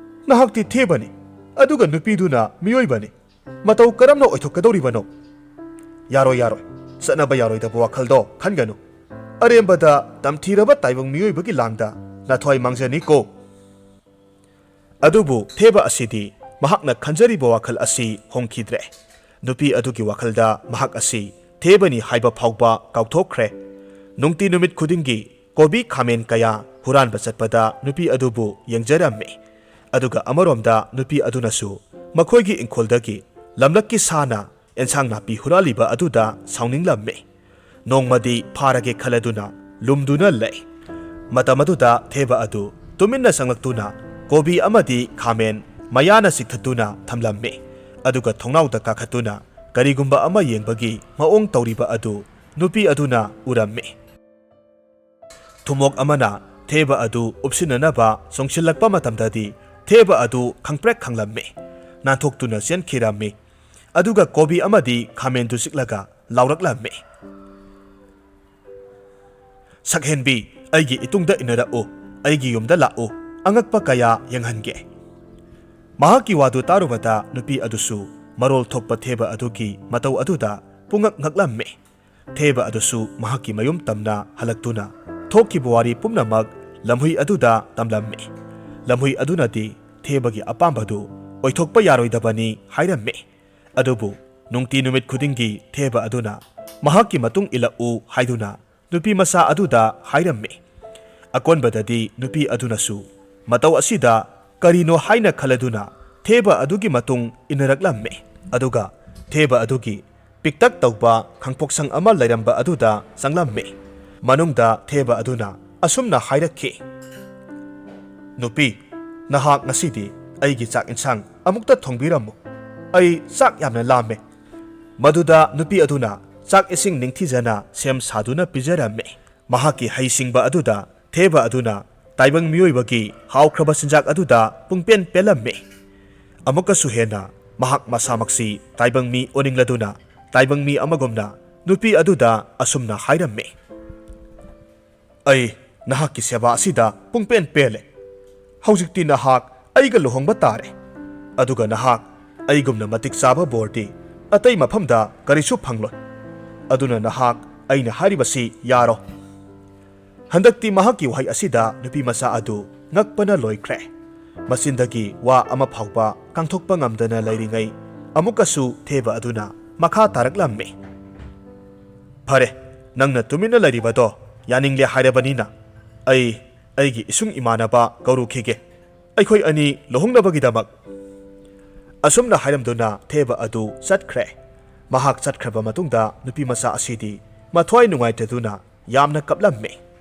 ꯅꯍꯥꯛꯇꯤ ꯊꯦꯕꯅꯤ, ꯑꯗꯨꯒ ꯅꯨꯄꯤꯗꯨꯅ ꯃꯤꯑꯣꯏꯕꯅꯤ꯫ ꯃꯇꯧ ꯀꯔꯝꯅ ꯑꯣꯏꯊꯣꯛꯀꯗꯧꯔꯤꯕꯅꯣ? ꯌꯥꯔꯣꯏ, ꯌꯥꯔꯣꯏ꯫ ꯆꯠꯅꯕ ꯌꯥꯔꯣꯏꯗꯕ ꯋꯥꯈꯜꯗꯣ ꯈꯟꯒꯅꯨ꯫ ꯑꯔꯦꯝꯕꯗ ꯇꯝꯊꯤꯔꯕ ꯇꯥꯏꯕꯪ ꯃꯤꯑꯣꯏꯕꯒꯤ ꯂꯥꯡꯗ ꯅꯊ꯭ꯋꯥꯏ ꯃꯥꯡꯖꯅꯤꯀꯣ꯫" ꯑꯗꯨꯕꯨ ꯊꯦꯕ ꯑꯁꯤꯗꯤ ꯃꯍꯥꯛꯅ ꯈꯟꯖꯔꯤꯕ ꯋꯥꯈꯜ ꯑꯁꯤ ꯍꯣꯡꯈꯤꯗ꯭ꯔꯦ꯫ ꯅꯨꯄꯤ ꯑꯗꯨꯒꯤ ꯋꯥꯈꯜꯗ ꯃꯍꯥꯛ ꯑꯁꯤ ꯊꯦꯕꯅꯤ ꯍꯥꯏꯕ ꯐꯥꯎꯕ ꯀꯥꯎꯊꯣꯛꯈ꯭ꯔꯦ꯫ ꯅꯨꯡꯇꯤ ꯅꯨꯃꯤꯠ ꯈꯨꯗꯤꯡꯒꯤ ꯀꯣꯕꯤ ꯈꯥꯃꯦꯟ ꯀꯌꯥ ꯍꯨꯔꯥꯟꯕ ꯆꯠꯄꯗ ꯅꯨꯄꯤ ꯑꯗꯨꯕꯨ ꯌꯦꯡꯖꯔꯝꯃꯤ꯫ ꯑꯗꯨꯒ ꯑꯃꯔꯣꯝꯗ ꯅꯨꯄꯤ ꯑꯗꯨꯅꯁꯨ ꯃꯈꯣꯏꯒꯤ ꯏꯪꯈꯣꯜꯗꯒꯤ ꯂꯝꯂꯛꯀꯤ ꯁꯥꯅ ꯑꯦꯟꯁꯥꯡ ꯅꯥꯄꯤ ꯍꯨꯔꯥꯜꯂꯤꯕ ꯑꯗꯨꯗ ꯁꯥꯎꯅꯤꯡꯂꯝꯃꯤ꯫ ꯅꯣꯡꯃꯗꯤ ꯐꯥꯔꯒꯦ ꯈꯜꯂꯗꯨꯅ ꯂꯨꯝꯗꯨꯅ ꯂꯩ꯫ ꯃꯇꯝ ꯑꯗꯨꯗ ꯊꯦꯕ ꯑꯗꯨ ꯇꯨꯃꯤꯟꯅ ꯆꯪꯂꯛꯇꯨꯅ ꯀꯣꯕꯤ ꯑꯃꯗꯤ ꯈꯥꯃꯦꯟ ꯃꯌꯥꯅ ꯆꯤꯛꯊꯠꯇꯨꯅ ꯊꯝꯂꯝꯃꯤ꯫ ꯑꯗꯨꯒ ꯊꯣꯡꯅꯥꯎꯗ ꯀꯥꯈꯠꯇꯨꯅ ꯀꯔꯤꯒꯨꯝꯕ ꯑꯃ ꯌꯦꯡꯕꯒꯤ ꯃꯑꯣꯡ ꯇꯧꯔꯤꯕ ꯑꯗꯨ ꯅꯨꯄꯤ ꯑꯗꯨꯅ ꯎꯔꯝꯃꯤ꯫ ꯊꯨꯝꯃꯣꯛ ꯑꯃꯅ ꯊꯦꯕ ꯑꯗꯨ ꯎꯞꯁꯤꯟꯅꯅꯕ ꯆꯣꯡꯁꯤꯜꯂꯛꯄ ꯃꯇꯝꯗꯗꯤ ꯊꯦꯕ ꯑꯗꯨ ꯈꯪꯄ꯭ꯔꯦꯛ ꯈꯪꯂꯝꯃꯤ꯫ ꯅꯥꯟꯊꯣꯛꯇꯨꯅ ꯆꯦꯟꯈꯤꯔꯝꯃꯤ꯫ ꯑꯗꯨꯒ ꯀꯣꯕꯤ ꯑꯃꯗꯤ ꯈꯥꯃꯦꯟꯗꯨ ꯆꯤꯛꯂꯒ ꯂꯥꯎꯔꯛꯂꯝꯃꯤ꯫ "ꯁꯛꯍꯦꯟꯕꯤ, ꯑꯩꯒꯤ ꯏꯇꯨꯡꯗ ꯏꯟꯅꯔꯛꯎ, ꯑꯩꯒꯤ ꯌꯨꯝꯗ ꯂꯥꯛꯎ, ꯑꯉꯛꯄ ꯀꯌꯥ ꯌꯦꯡꯍꯟꯒꯦ꯫ ꯃꯍꯥꯛꯀꯤ ꯋꯥꯗꯨ ꯇꯥꯔꯨꯕꯗ ꯅꯨꯄꯤ ꯑꯗꯨꯁꯨ ꯃꯔꯣꯜ ꯊꯣꯛꯄ ꯊꯦꯕ ꯑꯗꯨꯒꯤ ꯃꯇꯧ ꯑꯗꯨꯗ ꯄꯨꯡꯉꯛ ꯉꯛꯂꯝꯃꯤ꯫ ꯊꯦꯕ ꯑꯗꯨꯁꯨ ꯃꯍꯥꯛꯀꯤ ꯃꯌꯨꯝ ꯇꯝꯅ ꯍꯜꯂꯛꯇꯨꯅ ꯊꯣꯛꯈꯤꯕ ꯋꯥꯔꯤ ꯄꯨꯝꯅꯃꯛ ꯂꯝꯍꯨꯏ ꯑꯗꯨꯗ ꯇꯝꯂꯝꯃꯤ꯫ ꯂꯝꯍꯨꯏ ꯑꯗꯨꯅꯗꯤ ꯊꯦꯕꯒꯤ ꯑꯄꯥꯝꯕꯗꯨ ꯑꯣꯏꯊꯣꯛꯄ ꯌꯥꯔꯣꯏꯗꯕꯅꯤ ꯍꯥꯏꯔꯝꯃꯤ꯫ ꯑꯗꯨꯕꯨ ꯅꯨꯡꯇꯤ ꯅꯨꯃꯤꯠ ꯈꯨꯗꯤꯡꯒꯤ ꯊꯦꯕ ꯑꯗꯨꯅ ꯃꯍꯥꯛꯀꯤ ꯃꯇꯨꯡ ꯏꯜꯂꯛꯎ ꯍꯥꯏꯗꯨꯅ ꯅꯨꯄꯤ ꯃꯆꯥ ꯑꯗꯨꯗ ꯍꯥꯏꯔꯝꯃꯤ꯫ ꯑꯀꯣꯟꯕꯗꯗꯤ ꯅꯨꯄꯤ ꯑꯗꯨꯅꯁꯨ ꯃꯇꯧ ꯑꯁꯤꯗ ꯀꯔꯤꯅꯣ ꯍꯥꯏꯅ ꯈꯜꯂꯗꯨꯅ ꯊꯦꯕ ꯑꯗꯨꯒꯤ ꯃꯇꯨꯡ ꯏꯟꯅꯔꯛꯂꯝꯃꯤ꯫ ꯑꯗꯨꯒ ꯊꯦꯕ ꯑꯗꯨꯒꯤ ꯄꯤꯛꯇꯛ ꯇꯧꯕ ꯈꯪꯄꯣꯛꯁꯪ ꯑꯃ ꯂꯩꯔꯝꯕ ꯑꯗꯨꯗ ꯆꯪꯂꯝꯃꯤ꯫ ꯃꯅꯨꯡꯗ ꯊꯦꯕ ꯑꯗꯨꯅ ꯑꯁꯨꯝꯅ ꯍꯥꯏꯔꯛꯈꯤ, "ꯅꯨꯄꯤ, ꯅꯍꯥꯛ ꯉꯁꯤꯗꯤ ꯑꯩꯒꯤ ꯆꯥꯛ ꯏꯟꯁꯥꯡ ꯑꯃꯨꯛꯇ ꯊꯣꯡꯕꯤꯔꯝꯃꯨ꯫ ꯑꯩ ꯆꯥꯛ ꯌꯥꯝꯅ ꯂꯥꯝꯃꯦ꯫" ꯃꯗꯨꯗ ꯅꯨꯄꯤ ꯑꯗꯨꯅ ꯆꯥꯛ ꯏꯁꯤꯡ ꯅꯤꯡꯊꯤꯖꯅ ꯁꯦꯝ ꯁꯥꯗꯨꯅ ꯄꯤꯖꯔꯝꯃꯤ꯫ ꯃꯍꯥꯛꯀꯤ ꯍꯩꯁꯤꯡꯕ ꯑꯗꯨꯗ ꯊꯦꯕ ꯑꯗꯨꯅ ꯇꯥꯏꯕꯪ ꯃꯤꯑꯣꯏꯕꯒꯤ ꯍꯥꯎꯈ꯭ꯔꯕ ꯆꯤꯟꯖꯥꯛ ꯑꯗꯨꯗ ꯄꯨꯡꯄꯦꯟ ꯄꯦꯜꯂꯝꯃꯤ꯫ ꯑꯃꯨꯛꯀꯁꯨ ꯍꯦꯟꯅ ꯃꯍꯥꯛ ꯃꯁꯥꯃꯛꯁꯤ ꯇꯥꯏꯕꯪ ꯃꯤ ꯑꯣꯅꯤꯡꯂꯗꯨꯅ ꯇꯥꯏꯕꯪ ꯃꯤ ꯑꯃꯒꯨꯝꯅ ꯅꯨꯄꯤ ꯑꯗꯨꯗ ꯑꯁꯨꯝꯅ ꯍꯥꯏꯔꯝꯃꯤ, "ꯑꯩ ꯅꯍꯥꯛꯀꯤ ꯁꯦꯕꯥ ꯑꯁꯤꯗ ꯄꯨꯡꯄꯦꯟ ꯄꯦꯜꯂꯦ꯫ ꯍꯧꯖꯤꯛꯇꯤ ꯅꯍꯥꯛ ꯑꯩꯒ ꯂꯨꯍꯣꯡꯕ ꯇꯥꯔꯦ꯫ ꯑꯗꯨꯒ ꯅꯍꯥꯛ ꯑꯩꯒꯨꯝꯅ ꯃꯇꯤꯛ ꯆꯥꯕ ꯕꯣꯔꯗꯤ ꯑꯇꯩ ꯃꯐꯝꯗ ꯀꯔꯤꯁꯨ ꯐꯪꯂꯣꯏ꯫ ꯑꯗꯨꯅ ꯅꯍꯥꯛ ꯑꯩꯅ ꯍꯥꯏꯔꯤꯕꯁꯤ ꯌꯥꯔꯣ꯫" ꯍꯟꯗꯛꯇꯤ ꯃꯍꯥꯛꯀꯤ ꯋꯥꯍꯩ ꯑꯁꯤꯗ ꯅꯨꯄꯤ ꯃꯆꯥ ꯑꯗꯨ ꯉꯛꯄꯅ ꯂꯣꯏꯈ꯭ꯔꯦ꯫ ꯃꯆꯤꯟꯗꯒꯤ ꯋꯥ ꯑꯃ ꯐꯥꯎꯕ ꯀꯥꯡꯊꯣꯛꯄ ꯉꯝꯗꯅ ꯂꯩꯔꯤꯉꯩ, ꯑꯃꯨꯛꯀꯁꯨ ꯊꯦꯕ ꯑꯗꯨꯅ ꯃꯈꯥ ꯇꯥꯔꯛꯂꯝꯃꯤ, "ꯐꯔꯦ, ꯅꯪꯅ ꯇꯨꯃꯤꯟꯅ ꯂꯩꯔꯤꯕꯗꯣ ꯌꯥꯅꯤꯡꯂꯦ ꯍꯥꯏꯔꯕꯅꯤꯅ, ꯑꯩ ꯑꯩꯒꯤ ꯏꯁꯨꯡ ꯏꯃꯥꯟꯅꯕ ꯀꯧꯔꯨꯈꯤꯒꯦ, ꯑꯩꯈꯣꯏ ꯑꯅꯤ ꯂꯨꯍꯣꯡꯅꯕꯒꯤꯗꯃꯛ꯫" ꯑꯁꯨꯝꯅ ꯍꯥꯏꯔꯝꯗꯨꯅ ꯊꯦꯕ ꯑꯗꯨ ꯆꯠꯈ꯭ꯔꯦ꯫ ꯃꯍꯥꯛ ꯆꯠꯈ꯭ꯔꯕ ꯃꯇꯨꯡꯗ ꯅꯨꯄꯤ ꯃꯆꯥ ꯑꯁꯤꯗꯤ ꯃꯊ꯭ꯋꯥꯏ ꯅꯨꯡꯉꯥꯏꯇꯗꯨꯅ ꯌꯥꯝꯅ ꯀꯞꯂꯝꯃꯤ꯫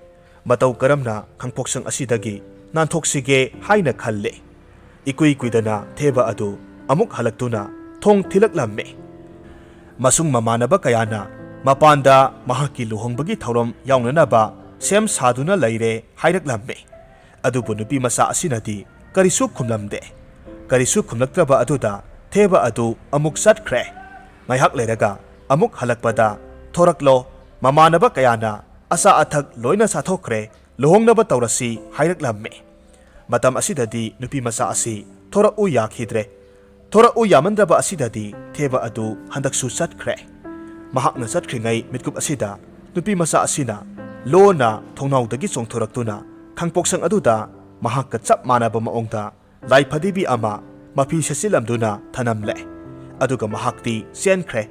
ꯃꯇꯧ ꯀꯔꯝꯅ ꯈꯪꯄꯣꯛꯁꯪ ꯑꯁꯤꯗꯒꯤ ꯅꯥꯟꯊꯣꯛꯁꯤꯒꯦ ꯍꯥꯏꯅ ꯈꯜꯂꯤ꯫ ꯏꯀꯨꯏ ꯀꯨꯏꯗꯅ ꯊꯦꯕ ꯑꯗꯨ ꯑꯃꯨꯛ ꯍꯜꯂꯛꯇꯨꯅ ꯊꯣꯡ ꯊꯤꯜꯂꯛꯂꯝꯃꯤ꯫ ꯃꯁꯨꯡ ꯃꯃꯥꯟꯅꯕ ꯀꯌꯥꯅ ꯃꯄꯥꯟꯗ ꯃꯍꯥꯛꯀꯤ ꯂꯨꯍꯣꯡꯕꯒꯤ ꯊꯧꯔꯝ ꯌꯥꯎꯅꯅꯕ ꯁꯦꯝ ꯁꯥꯗꯨꯅ ꯂꯩꯔꯦ ꯍꯥꯏꯔꯛꯂꯝꯃꯤ꯫ ꯑꯗꯨꯕꯨ ꯅꯨꯄꯤ ꯃꯆꯥ ꯑꯁꯤꯅꯗꯤ ꯀꯔꯤꯁꯨ ꯈꯨꯝꯂꯝꯗꯦ꯫ ꯀꯔꯤꯁꯨ ꯈꯨꯝꯂꯛꯇ꯭ꯔꯕ ꯑꯗꯨꯗ ꯊꯦꯕ ꯑꯗꯨ ꯑꯃꯨꯛ ꯆꯠꯈ꯭ꯔꯦ꯫ ꯉꯥꯏꯍꯥꯛ ꯂꯩꯔꯒ ꯑꯃꯨꯛ ꯍꯜꯂꯛꯄꯗ, "ꯊꯣꯔꯛꯂꯣ, ꯃꯃꯥꯟꯅꯕ ꯀꯌꯥꯅ ꯑꯆꯥ ꯑꯊꯛ ꯂꯣꯏꯅ ꯆꯥꯊꯣꯛꯈ꯭ꯔꯦ, ꯂꯨꯍꯣꯡꯅꯕ ꯇꯧꯔꯁꯤ ꯍꯥꯏꯔꯛꯂꯝꯃꯤ꯫ ꯃꯇꯝ ꯑꯁꯤꯗꯗꯤ ꯅꯨꯄꯤ ꯃꯆꯥ ꯑꯁꯤ ꯊꯣꯔꯛꯎ ꯌꯥꯈꯤꯗ꯭ꯔꯦ꯫ ꯊꯣꯔꯛꯎ ꯌꯥꯃꯟꯗ꯭ꯔꯕ ꯑꯁꯤꯗꯗꯤ ꯊꯦꯕ ꯑꯗꯨ ꯍꯟꯗꯛꯁꯨ ꯆꯠꯈ꯭ꯔꯦ꯫ ꯃꯍꯥꯛꯅ ꯆꯠꯈ꯭ꯔꯤꯉꯩ ꯃꯤꯠꯀꯨꯞ ꯑꯁꯤꯗ ꯅꯨꯄꯤ ꯃꯆꯥ ꯑꯁꯤꯅ ꯂꯣꯟꯅ ꯊꯣꯡꯅꯥꯎꯗꯒꯤ ꯆꯣꯡꯊꯣꯔꯛꯇꯨꯅ ꯈꯥꯡꯄꯣꯛꯁꯪ ꯑꯗꯨꯗ ꯃꯍꯥꯛꯀ ꯆꯞ ꯃꯥꯟꯅꯕ ꯃꯑꯣꯡꯗ ꯂꯥꯏ ꯐꯗꯤꯕꯤ ꯑꯃ ꯃꯐꯤ ꯁꯦꯠꯆꯤꯜꯂꯝꯗꯨꯅ ꯊꯅꯝꯂꯦ꯫ ꯑꯗꯨꯒ ꯃꯍꯥꯛꯇꯤ ꯆꯦꯟꯈ꯭ꯔꯦ꯫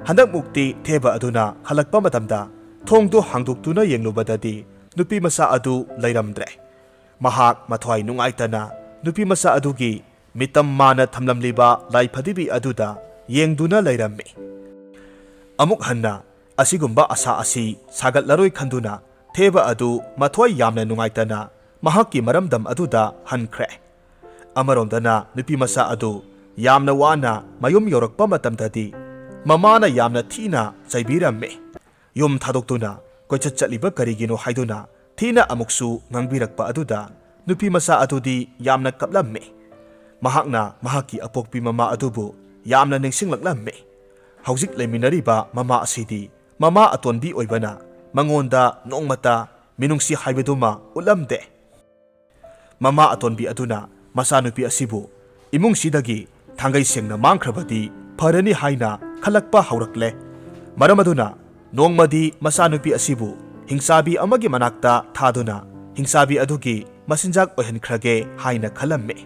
ꯍꯟꯗꯛꯃꯨꯛꯇꯤ ꯊꯦꯕ ꯑꯗꯨꯅ ꯍꯜꯂꯛꯄ ꯃꯇꯝꯗ ꯊꯣꯡꯗꯨ ꯍꯥꯡꯗꯣꯛꯇꯨꯅ ꯌꯦꯡꯂꯨꯕꯗꯗꯤ ꯅꯨꯄꯤ ꯃꯆꯥ ꯑꯗꯨ ꯂꯩꯔꯝꯗ꯭ꯔꯦ꯫ ꯃꯍꯥꯛ ꯃꯊ꯭ꯋꯥꯏ ꯅꯨꯡꯉꯥꯏꯇꯅ ꯅꯨꯄꯤ ꯃꯆꯥ ꯑꯗꯨꯒꯤ ꯃꯤꯇꯝ ꯃꯥꯅ ꯊꯝꯂꯝꯂꯤꯕ ꯂꯥꯏ ꯐꯗꯤꯕꯤ ꯑꯗꯨꯗ ꯌꯦꯡꯗꯨꯅ ꯂꯩꯔꯝꯃꯤ꯫ ꯑꯃꯨꯛ ꯍꯟꯅ ꯑꯁꯤꯒꯨꯝꯕ ꯑꯁꯥ ꯑꯁꯤ ꯁꯥꯒꯠꯂꯔꯣꯏ ꯈꯟꯗꯨꯅ ꯊꯦꯕ ꯑꯗꯨ ꯃꯊ꯭ꯋꯥꯏ ꯌꯥꯝꯅ ꯅꯨꯡꯉꯥꯏꯇꯅ ꯃꯍꯥꯛꯀꯤ ꯃꯔꯝꯗꯝ ꯑꯗꯨꯗ ꯍꯟꯈ꯭ꯔꯦ꯫ ꯑꯃꯔꯣꯝꯗꯅ ꯅꯨꯄꯤ ꯃꯆꯥ ꯑꯗꯨ ꯌꯥꯝꯅ ꯋꯥꯅ ꯃꯌꯨꯝ ꯌꯧꯔꯛꯄ ꯃꯇꯝꯗꯗꯤ ꯃꯃꯥꯅ ꯌꯥꯝꯅ ꯊꯤꯅ ꯆꯩꯕꯤꯔꯝꯃꯤ꯫ ꯌꯨꯝ ꯊꯥꯗꯣꯛꯇꯨꯅ ꯀꯣꯏꯆꯠ ꯆꯠꯂꯤꯕ ꯀꯔꯤꯒꯤꯅꯣ ꯍꯥꯏꯗꯨꯅ ꯊꯤꯅ ꯑꯃꯨꯛꯁꯨ ꯉꯥꯡꯕꯤꯔꯛꯄ ꯑꯗꯨꯗ ꯅꯨꯄꯤ ꯃꯆꯥ ꯑꯗꯨꯗꯤ ꯌꯥꯝꯅ ꯀꯞꯂꯝꯃꯤ꯫ ꯃꯍꯥꯛꯅ ꯃꯍꯥꯛꯀꯤ ꯑꯄꯣꯛꯄꯤ ꯃꯃꯥ ꯑꯗꯨꯕꯨ ꯌꯥꯝꯅ ꯅꯤꯡꯁꯤꯡꯂꯛꯂꯝꯃꯤ꯫ ꯍꯧꯖꯤꯛ ꯂꯩꯃꯤꯟꯅꯔꯤꯕ ꯃꯃꯥ ꯑꯁꯤꯗꯤ ꯃꯃꯥ ꯑꯇꯣꯟꯕꯤ ꯑꯣꯏꯕꯅ ꯃꯉꯣꯟꯗ ꯅꯣꯡꯃꯇ ꯃꯤꯅꯨꯡꯁꯤ ꯍꯥꯏꯕꯗꯨꯃ ꯎꯠꯂꯝꯗꯦ꯫ ꯃꯃꯥ ꯑꯇꯣꯟꯕꯤ ꯑꯗꯨꯅ ꯃꯆꯥꯅꯨꯄꯤ ꯑꯁꯤꯕꯨ ꯏꯃꯨꯡꯁꯤꯗꯒꯤ ꯊꯥꯡꯒꯩ ꯁꯦꯡꯅ ꯃꯥꯡꯈ꯭ꯔꯕꯗꯤ ꯐꯔꯅꯤ ꯍꯥꯏꯅ ꯈꯜꯂꯛꯄ ꯍꯧꯔꯛꯂꯦ꯫ ꯃꯔꯝ ꯑꯗꯨꯅ ꯅꯣꯡꯃꯗꯤ ꯃꯆꯥꯅꯨꯄꯤ ꯑꯁꯤꯕꯨ ꯍꯤꯡꯆꯥꯕꯤ ꯑꯃꯒꯤ ꯃꯅꯥꯛꯇ ꯊꯥꯗꯨꯅ ꯍꯤꯡꯆꯥꯕꯤ ꯑꯗꯨꯒꯤ ꯃꯆꯤꯟꯖꯥꯛ ꯑꯣꯏꯍꯟꯈ꯭ꯔꯒꯦ ꯍꯥꯏꯅ ꯈꯜꯂꯝꯃꯤ꯫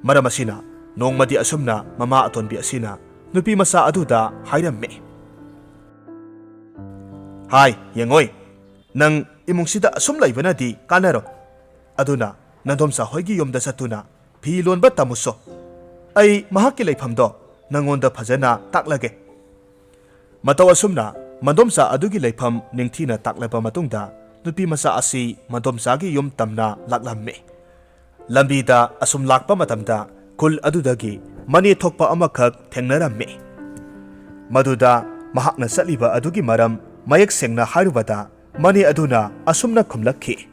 ꯃꯔꯝ ꯑꯁꯤꯅ ꯅꯣꯡꯃꯗꯤ ꯑꯁꯨꯝꯅ ꯃꯃꯥ ꯑꯇꯣꯟꯕꯤ ꯑꯁꯤꯅ ꯅꯨꯄꯤ ꯃꯆꯥ ꯑꯗꯨꯗ ꯍꯥꯏꯔꯝꯃꯤ, "ꯍꯥꯏ, ꯌꯦꯡꯉꯣꯏ, ꯅꯪ ꯏꯃꯨꯡꯁꯤꯗ ꯑꯁꯨꯝ ꯂꯩꯕꯅꯗꯤ ꯀꯥꯟꯅꯔꯣꯏ꯫ ꯑꯗꯨꯅ ꯅꯟꯗꯣꯝꯆꯥ ꯍꯣꯏꯒꯤ ꯌꯨꯝꯗ ꯆꯠꯇꯨꯅ ꯐꯤ ꯂꯣꯟꯕ ꯇꯝꯃꯨꯁꯣ꯫ ꯑꯩ ꯃꯍꯥꯛꯀꯤ ꯂꯩꯐꯝꯗꯣ ꯅꯪꯉꯣꯟꯗ ꯐꯖꯅ ꯇꯥꯛꯂꯒꯦ꯫" ꯃꯇꯧ ꯑꯁꯨꯝꯅ ꯃꯟꯗꯣꯝꯆꯥ ꯑꯗꯨꯒꯤ ꯂꯩꯐꯝ ꯅꯤꯡꯊꯤꯅ ꯇꯥꯛꯂꯕ ꯃꯇꯨꯡꯗ ꯅꯨꯄꯤ ꯃꯆꯥ ꯑꯁꯤ ꯃꯟꯗꯣꯝꯆꯥꯒꯤ ꯌꯨꯝ ꯇꯝꯅ ꯂꯥꯛꯂꯝꯃꯤ꯫ ꯂꯝꯕꯤꯗ ꯑꯁꯨꯝ ꯂꯥꯛꯄ ꯃꯇꯝꯗ ꯈꯨꯜ ꯑꯗꯨꯗꯒꯤ ꯃꯅꯦ ꯊꯣꯛꯄ ꯑꯃꯈꯛ ꯊꯦꯡꯅꯔꯝꯃꯤ꯫ ꯃꯗꯨꯗ ꯃꯍꯥꯛꯅ ꯆꯠꯂꯤꯕ ꯑꯗꯨꯒꯤ ꯃꯔꯝ ꯃꯌꯦꯛ ꯁꯦꯡꯅ ꯍꯥꯏꯔꯨꯕꯗ ꯃꯅꯦ ꯑꯗꯨꯅ ꯑꯁꯨꯝꯅ ꯈꯨꯝꯂꯛꯈꯤ,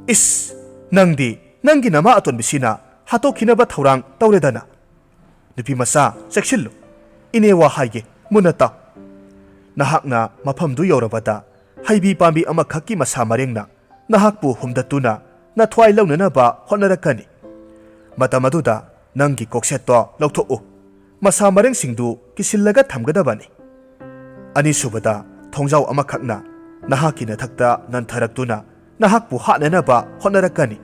"ꯏꯁ, ꯅꯪꯗꯤ ꯅꯪꯒꯤ ꯅꯃꯥ ꯑꯇꯣꯟꯕꯤꯁꯤꯅ ꯍꯥꯠꯇꯣꯛꯈꯤꯅꯕ ꯊꯧꯔꯥꯡ ꯇꯧꯔꯦꯗꯅ꯫ ꯅꯨꯄꯤ ꯃꯆꯥ, ꯆꯦꯛꯁꯤꯜꯂꯨ꯫ ꯏꯅꯦ ꯋꯥ ꯍꯥꯏꯒꯦ, ꯃꯨꯟꯅ ꯇꯥꯎ꯫ ꯅꯍꯥꯛꯅ ꯃꯐꯝꯗꯨ ꯌꯧꯔꯕꯗ ꯍꯩꯕꯤ ꯄꯥꯝꯕꯤ ꯑꯃꯈꯛꯀꯤ ꯃꯁꯥ ꯃꯔꯦꯡꯅ ꯅꯍꯥꯛꯄꯨ ꯍꯨꯝꯗꯠꯇꯨꯅ ꯅꯊ꯭ꯋꯥꯏ ꯂꯧꯅꯅꯕ ꯍꯣꯠꯅꯔꯛꯀꯅꯤ꯫ ꯃꯇꯝ ꯑꯗꯨꯗ ꯅꯪꯒꯤ ꯀꯣꯛꯁꯦꯠꯇꯣ ꯂꯧꯊꯣꯛꯎ꯫ ꯃꯁꯥ ꯃꯔꯦꯡꯁꯤꯡꯗꯨ ꯀꯤꯁꯤꯜꯂꯒ ꯊꯝꯒꯗꯕꯅꯤ꯫ ꯑꯅꯤꯁꯨꯕꯗ, ꯊꯣꯡꯖꯥꯎ ꯑꯃꯈꯛꯅ ꯅꯍꯥꯛꯀꯤ ꯅꯊꯛꯇ ꯅꯟꯊꯔꯛꯇꯨꯅ ꯅꯍꯥꯛꯄꯨ ꯍꯥꯠꯅꯅꯕ ꯍꯣꯠꯅꯔꯛꯀꯅꯤ꯫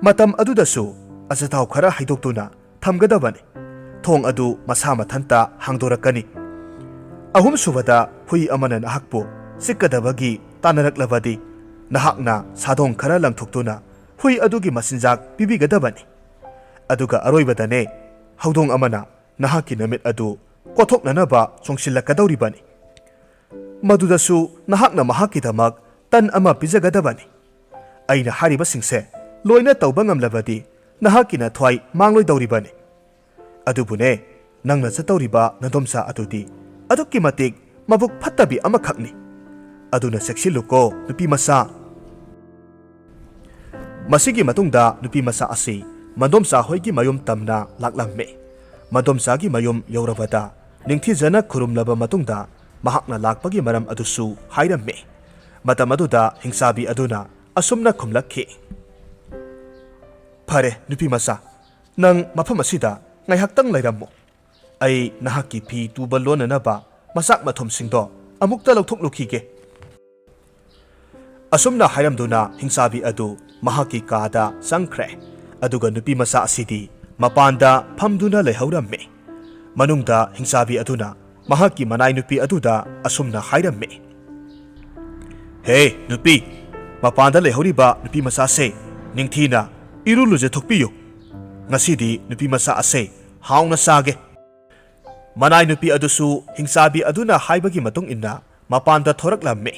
ꯃꯇꯝ ꯑꯗꯨꯗꯁꯨ ꯑꯆꯥꯊꯥꯎ ꯈꯔ ꯍꯩꯗꯣꯛꯇꯨꯅ ꯊꯝꯒꯗꯕꯅꯤ꯫ ꯊꯣꯡ ꯑꯗꯨ ꯃꯁꯥ ꯃꯊꯟꯇ ꯍꯥꯡꯗꯣꯔꯛꯀꯅꯤ꯫ ꯑꯍꯨꯝꯁꯨꯕꯗ, ꯍꯨꯏ ꯑꯃꯅ ꯅꯍꯥꯛꯄꯨ ꯆꯤꯛꯀꯗꯕꯒꯤ ꯇꯥꯟꯅꯔꯛꯂꯕꯗꯤ, ꯅꯍꯥꯛꯅ ꯁꯥꯗꯣꯡ ꯈꯔ ꯂꯪꯊꯣꯛꯇꯨꯅ ꯍꯨꯏ ꯑꯗꯨꯒꯤ ꯃꯆꯤꯟꯖꯥꯛ ꯄꯤꯕꯤꯒꯗꯕꯅꯤ꯫ ꯑꯗꯨꯒ ꯑꯔꯣꯏꯕꯗꯅꯦ, ꯍꯧꯗꯣꯡ ꯑꯃꯅ ꯅꯍꯥꯛꯀꯤ ꯅꯃꯤꯠ ꯑꯗꯨ ꯀꯣꯊꯣꯛꯅꯅꯕ ꯆꯣꯡꯁꯤꯜꯂꯛꯀꯗꯧꯔꯤꯕꯅꯤ꯫ ꯃꯗꯨꯗꯁꯨ ꯅꯍꯥꯛꯅ ꯃꯍꯥꯛꯀꯤꯗꯃꯛ ꯇꯟ ꯑꯃ ꯄꯤꯖꯒꯗꯕꯅꯤ꯫ ꯑꯩꯅ ꯍꯥꯏꯔꯤꯕꯁꯤꯡꯁꯦ ꯂꯣꯏꯅ ꯇꯧꯕ ꯉꯝꯂꯕꯗꯤ, ꯅꯍꯥꯛꯀꯤ ꯅꯊ꯭ꯋꯥꯏ ꯃꯥꯡꯂꯣꯏꯗꯧꯔꯤꯕꯅꯤ꯫ ꯑꯗꯨꯕꯨꯅꯦ, ꯅꯪꯅ ꯆꯠꯇꯧꯔꯤꯕ ꯅꯗꯣꯝꯆꯥ ꯑꯗꯨꯗꯤ ꯑꯗꯨꯛꯀꯤ ꯃꯇꯤꯛ ꯃꯕꯨꯛ ꯐꯠꯇꯕꯤ ꯑꯃꯈꯛꯅꯤ꯫ ꯑꯗꯨꯅ ꯆꯦꯛꯁꯤꯜꯂꯨꯀꯣ, ꯅꯨꯄꯤ ꯃꯆꯥ꯫ ꯃꯁꯤꯒꯤ ꯃꯇꯨꯡꯗ ꯅꯨꯄꯤ ꯃꯆꯥ ꯑꯁꯤ ꯃꯗꯣꯝꯆꯥ ꯍꯣꯏꯒꯤ ꯃꯌꯨꯝ ꯇꯝꯅ ꯂꯥꯛꯂꯝꯃꯤ꯫ ꯃꯗꯣꯝꯆꯥꯒꯤ ꯃꯌꯨꯝ ꯌꯧꯔꯕꯗ, ꯅꯤꯡꯊꯤꯖꯅ ꯈꯨꯔꯨꯝꯂꯕ ꯃꯇꯨꯡꯗ, ꯃꯍꯥꯛꯅ ꯂꯥꯛꯄꯒꯤ ꯃꯔꯝ ꯑꯗꯨꯁꯨ ꯍꯥꯏꯔꯝꯃꯤ꯫ ꯃꯇꯝ ꯑꯗꯨꯗ ꯍꯤꯡꯆꯥꯕꯤ ꯑꯗꯨꯅ ꯑꯁꯨꯝꯅ ꯈꯨꯝꯂꯛꯈꯤ, "ꯐꯔꯦ, ꯅꯨꯄꯤ ꯃꯆꯥ, ꯅꯪ ꯃꯐꯝ ꯑꯁꯤꯗ ꯉꯥꯏꯍꯥꯛꯇꯪ ꯂꯩꯔꯝꯃꯨ꯫ ꯑꯩ ꯅꯍꯥꯛꯀꯤ ꯐꯤ ꯇꯨꯕ ꯂꯣꯟꯅꯅꯕ ꯃꯆꯥꯛ ꯃꯊꯨꯝꯁꯤꯡꯗꯣ ꯑꯃꯨꯛꯇ ꯂꯧꯊꯣꯛꯂꯨꯈꯤꯒꯦ"꯫ ꯑꯁꯨꯝꯅ ꯍꯥꯏꯔꯝꯗꯨꯅ ꯍꯤꯡꯆꯥꯕꯤ ꯑꯗꯨ ꯃꯍꯥꯛꯀꯤ ꯀꯥꯗ ꯆꯪꯈ꯭ꯔꯦ꯫ ꯑꯗꯨꯒ ꯅꯨꯄꯤ ꯃꯆꯥ ꯑꯁꯤꯗꯤ ꯃꯄꯥꯟꯗ ꯐꯝꯗꯨꯅ ꯂꯩꯍꯧꯔꯝꯃꯤ꯫ ꯃꯅꯨꯡꯗ ꯍꯤꯡꯆꯥꯕꯤ ꯑꯗꯨꯅ ꯃꯍꯥꯛꯀꯤ ꯃꯅꯥꯏ ꯅꯨꯄꯤ ꯑꯗꯨꯗ ꯑꯁꯨꯝꯅ ꯍꯥꯏꯔꯝꯃꯤ, "ꯍꯦ ꯅꯨꯄꯤ, ꯃꯄꯥꯟꯗ ꯂꯩꯍꯧꯔꯤꯕ ꯅꯨꯄꯤ ꯃꯆꯥꯁꯦ ꯅꯤꯡꯊꯤꯅ ꯏꯔꯨ ꯂꯨꯖꯊꯣꯛꯄꯤꯌꯨ꯫ ꯉꯁꯤꯗꯤ ꯅꯨꯄꯤ ꯃꯆꯥ ꯑꯁꯦ ꯍꯥꯎꯅ ꯆꯥꯒꯦ"꯫ ꯃꯅꯥꯏ ꯅꯨꯄꯤ ꯑꯗꯨꯁꯨ ꯍꯤꯡꯆꯥꯕꯤ ꯑꯗꯨꯅ ꯍꯥꯏꯕꯒꯤ ꯃꯇꯨꯡ ꯏꯟꯅ ꯃꯄꯥꯟꯗ ꯊꯣꯔꯛꯂꯝꯃꯤ꯫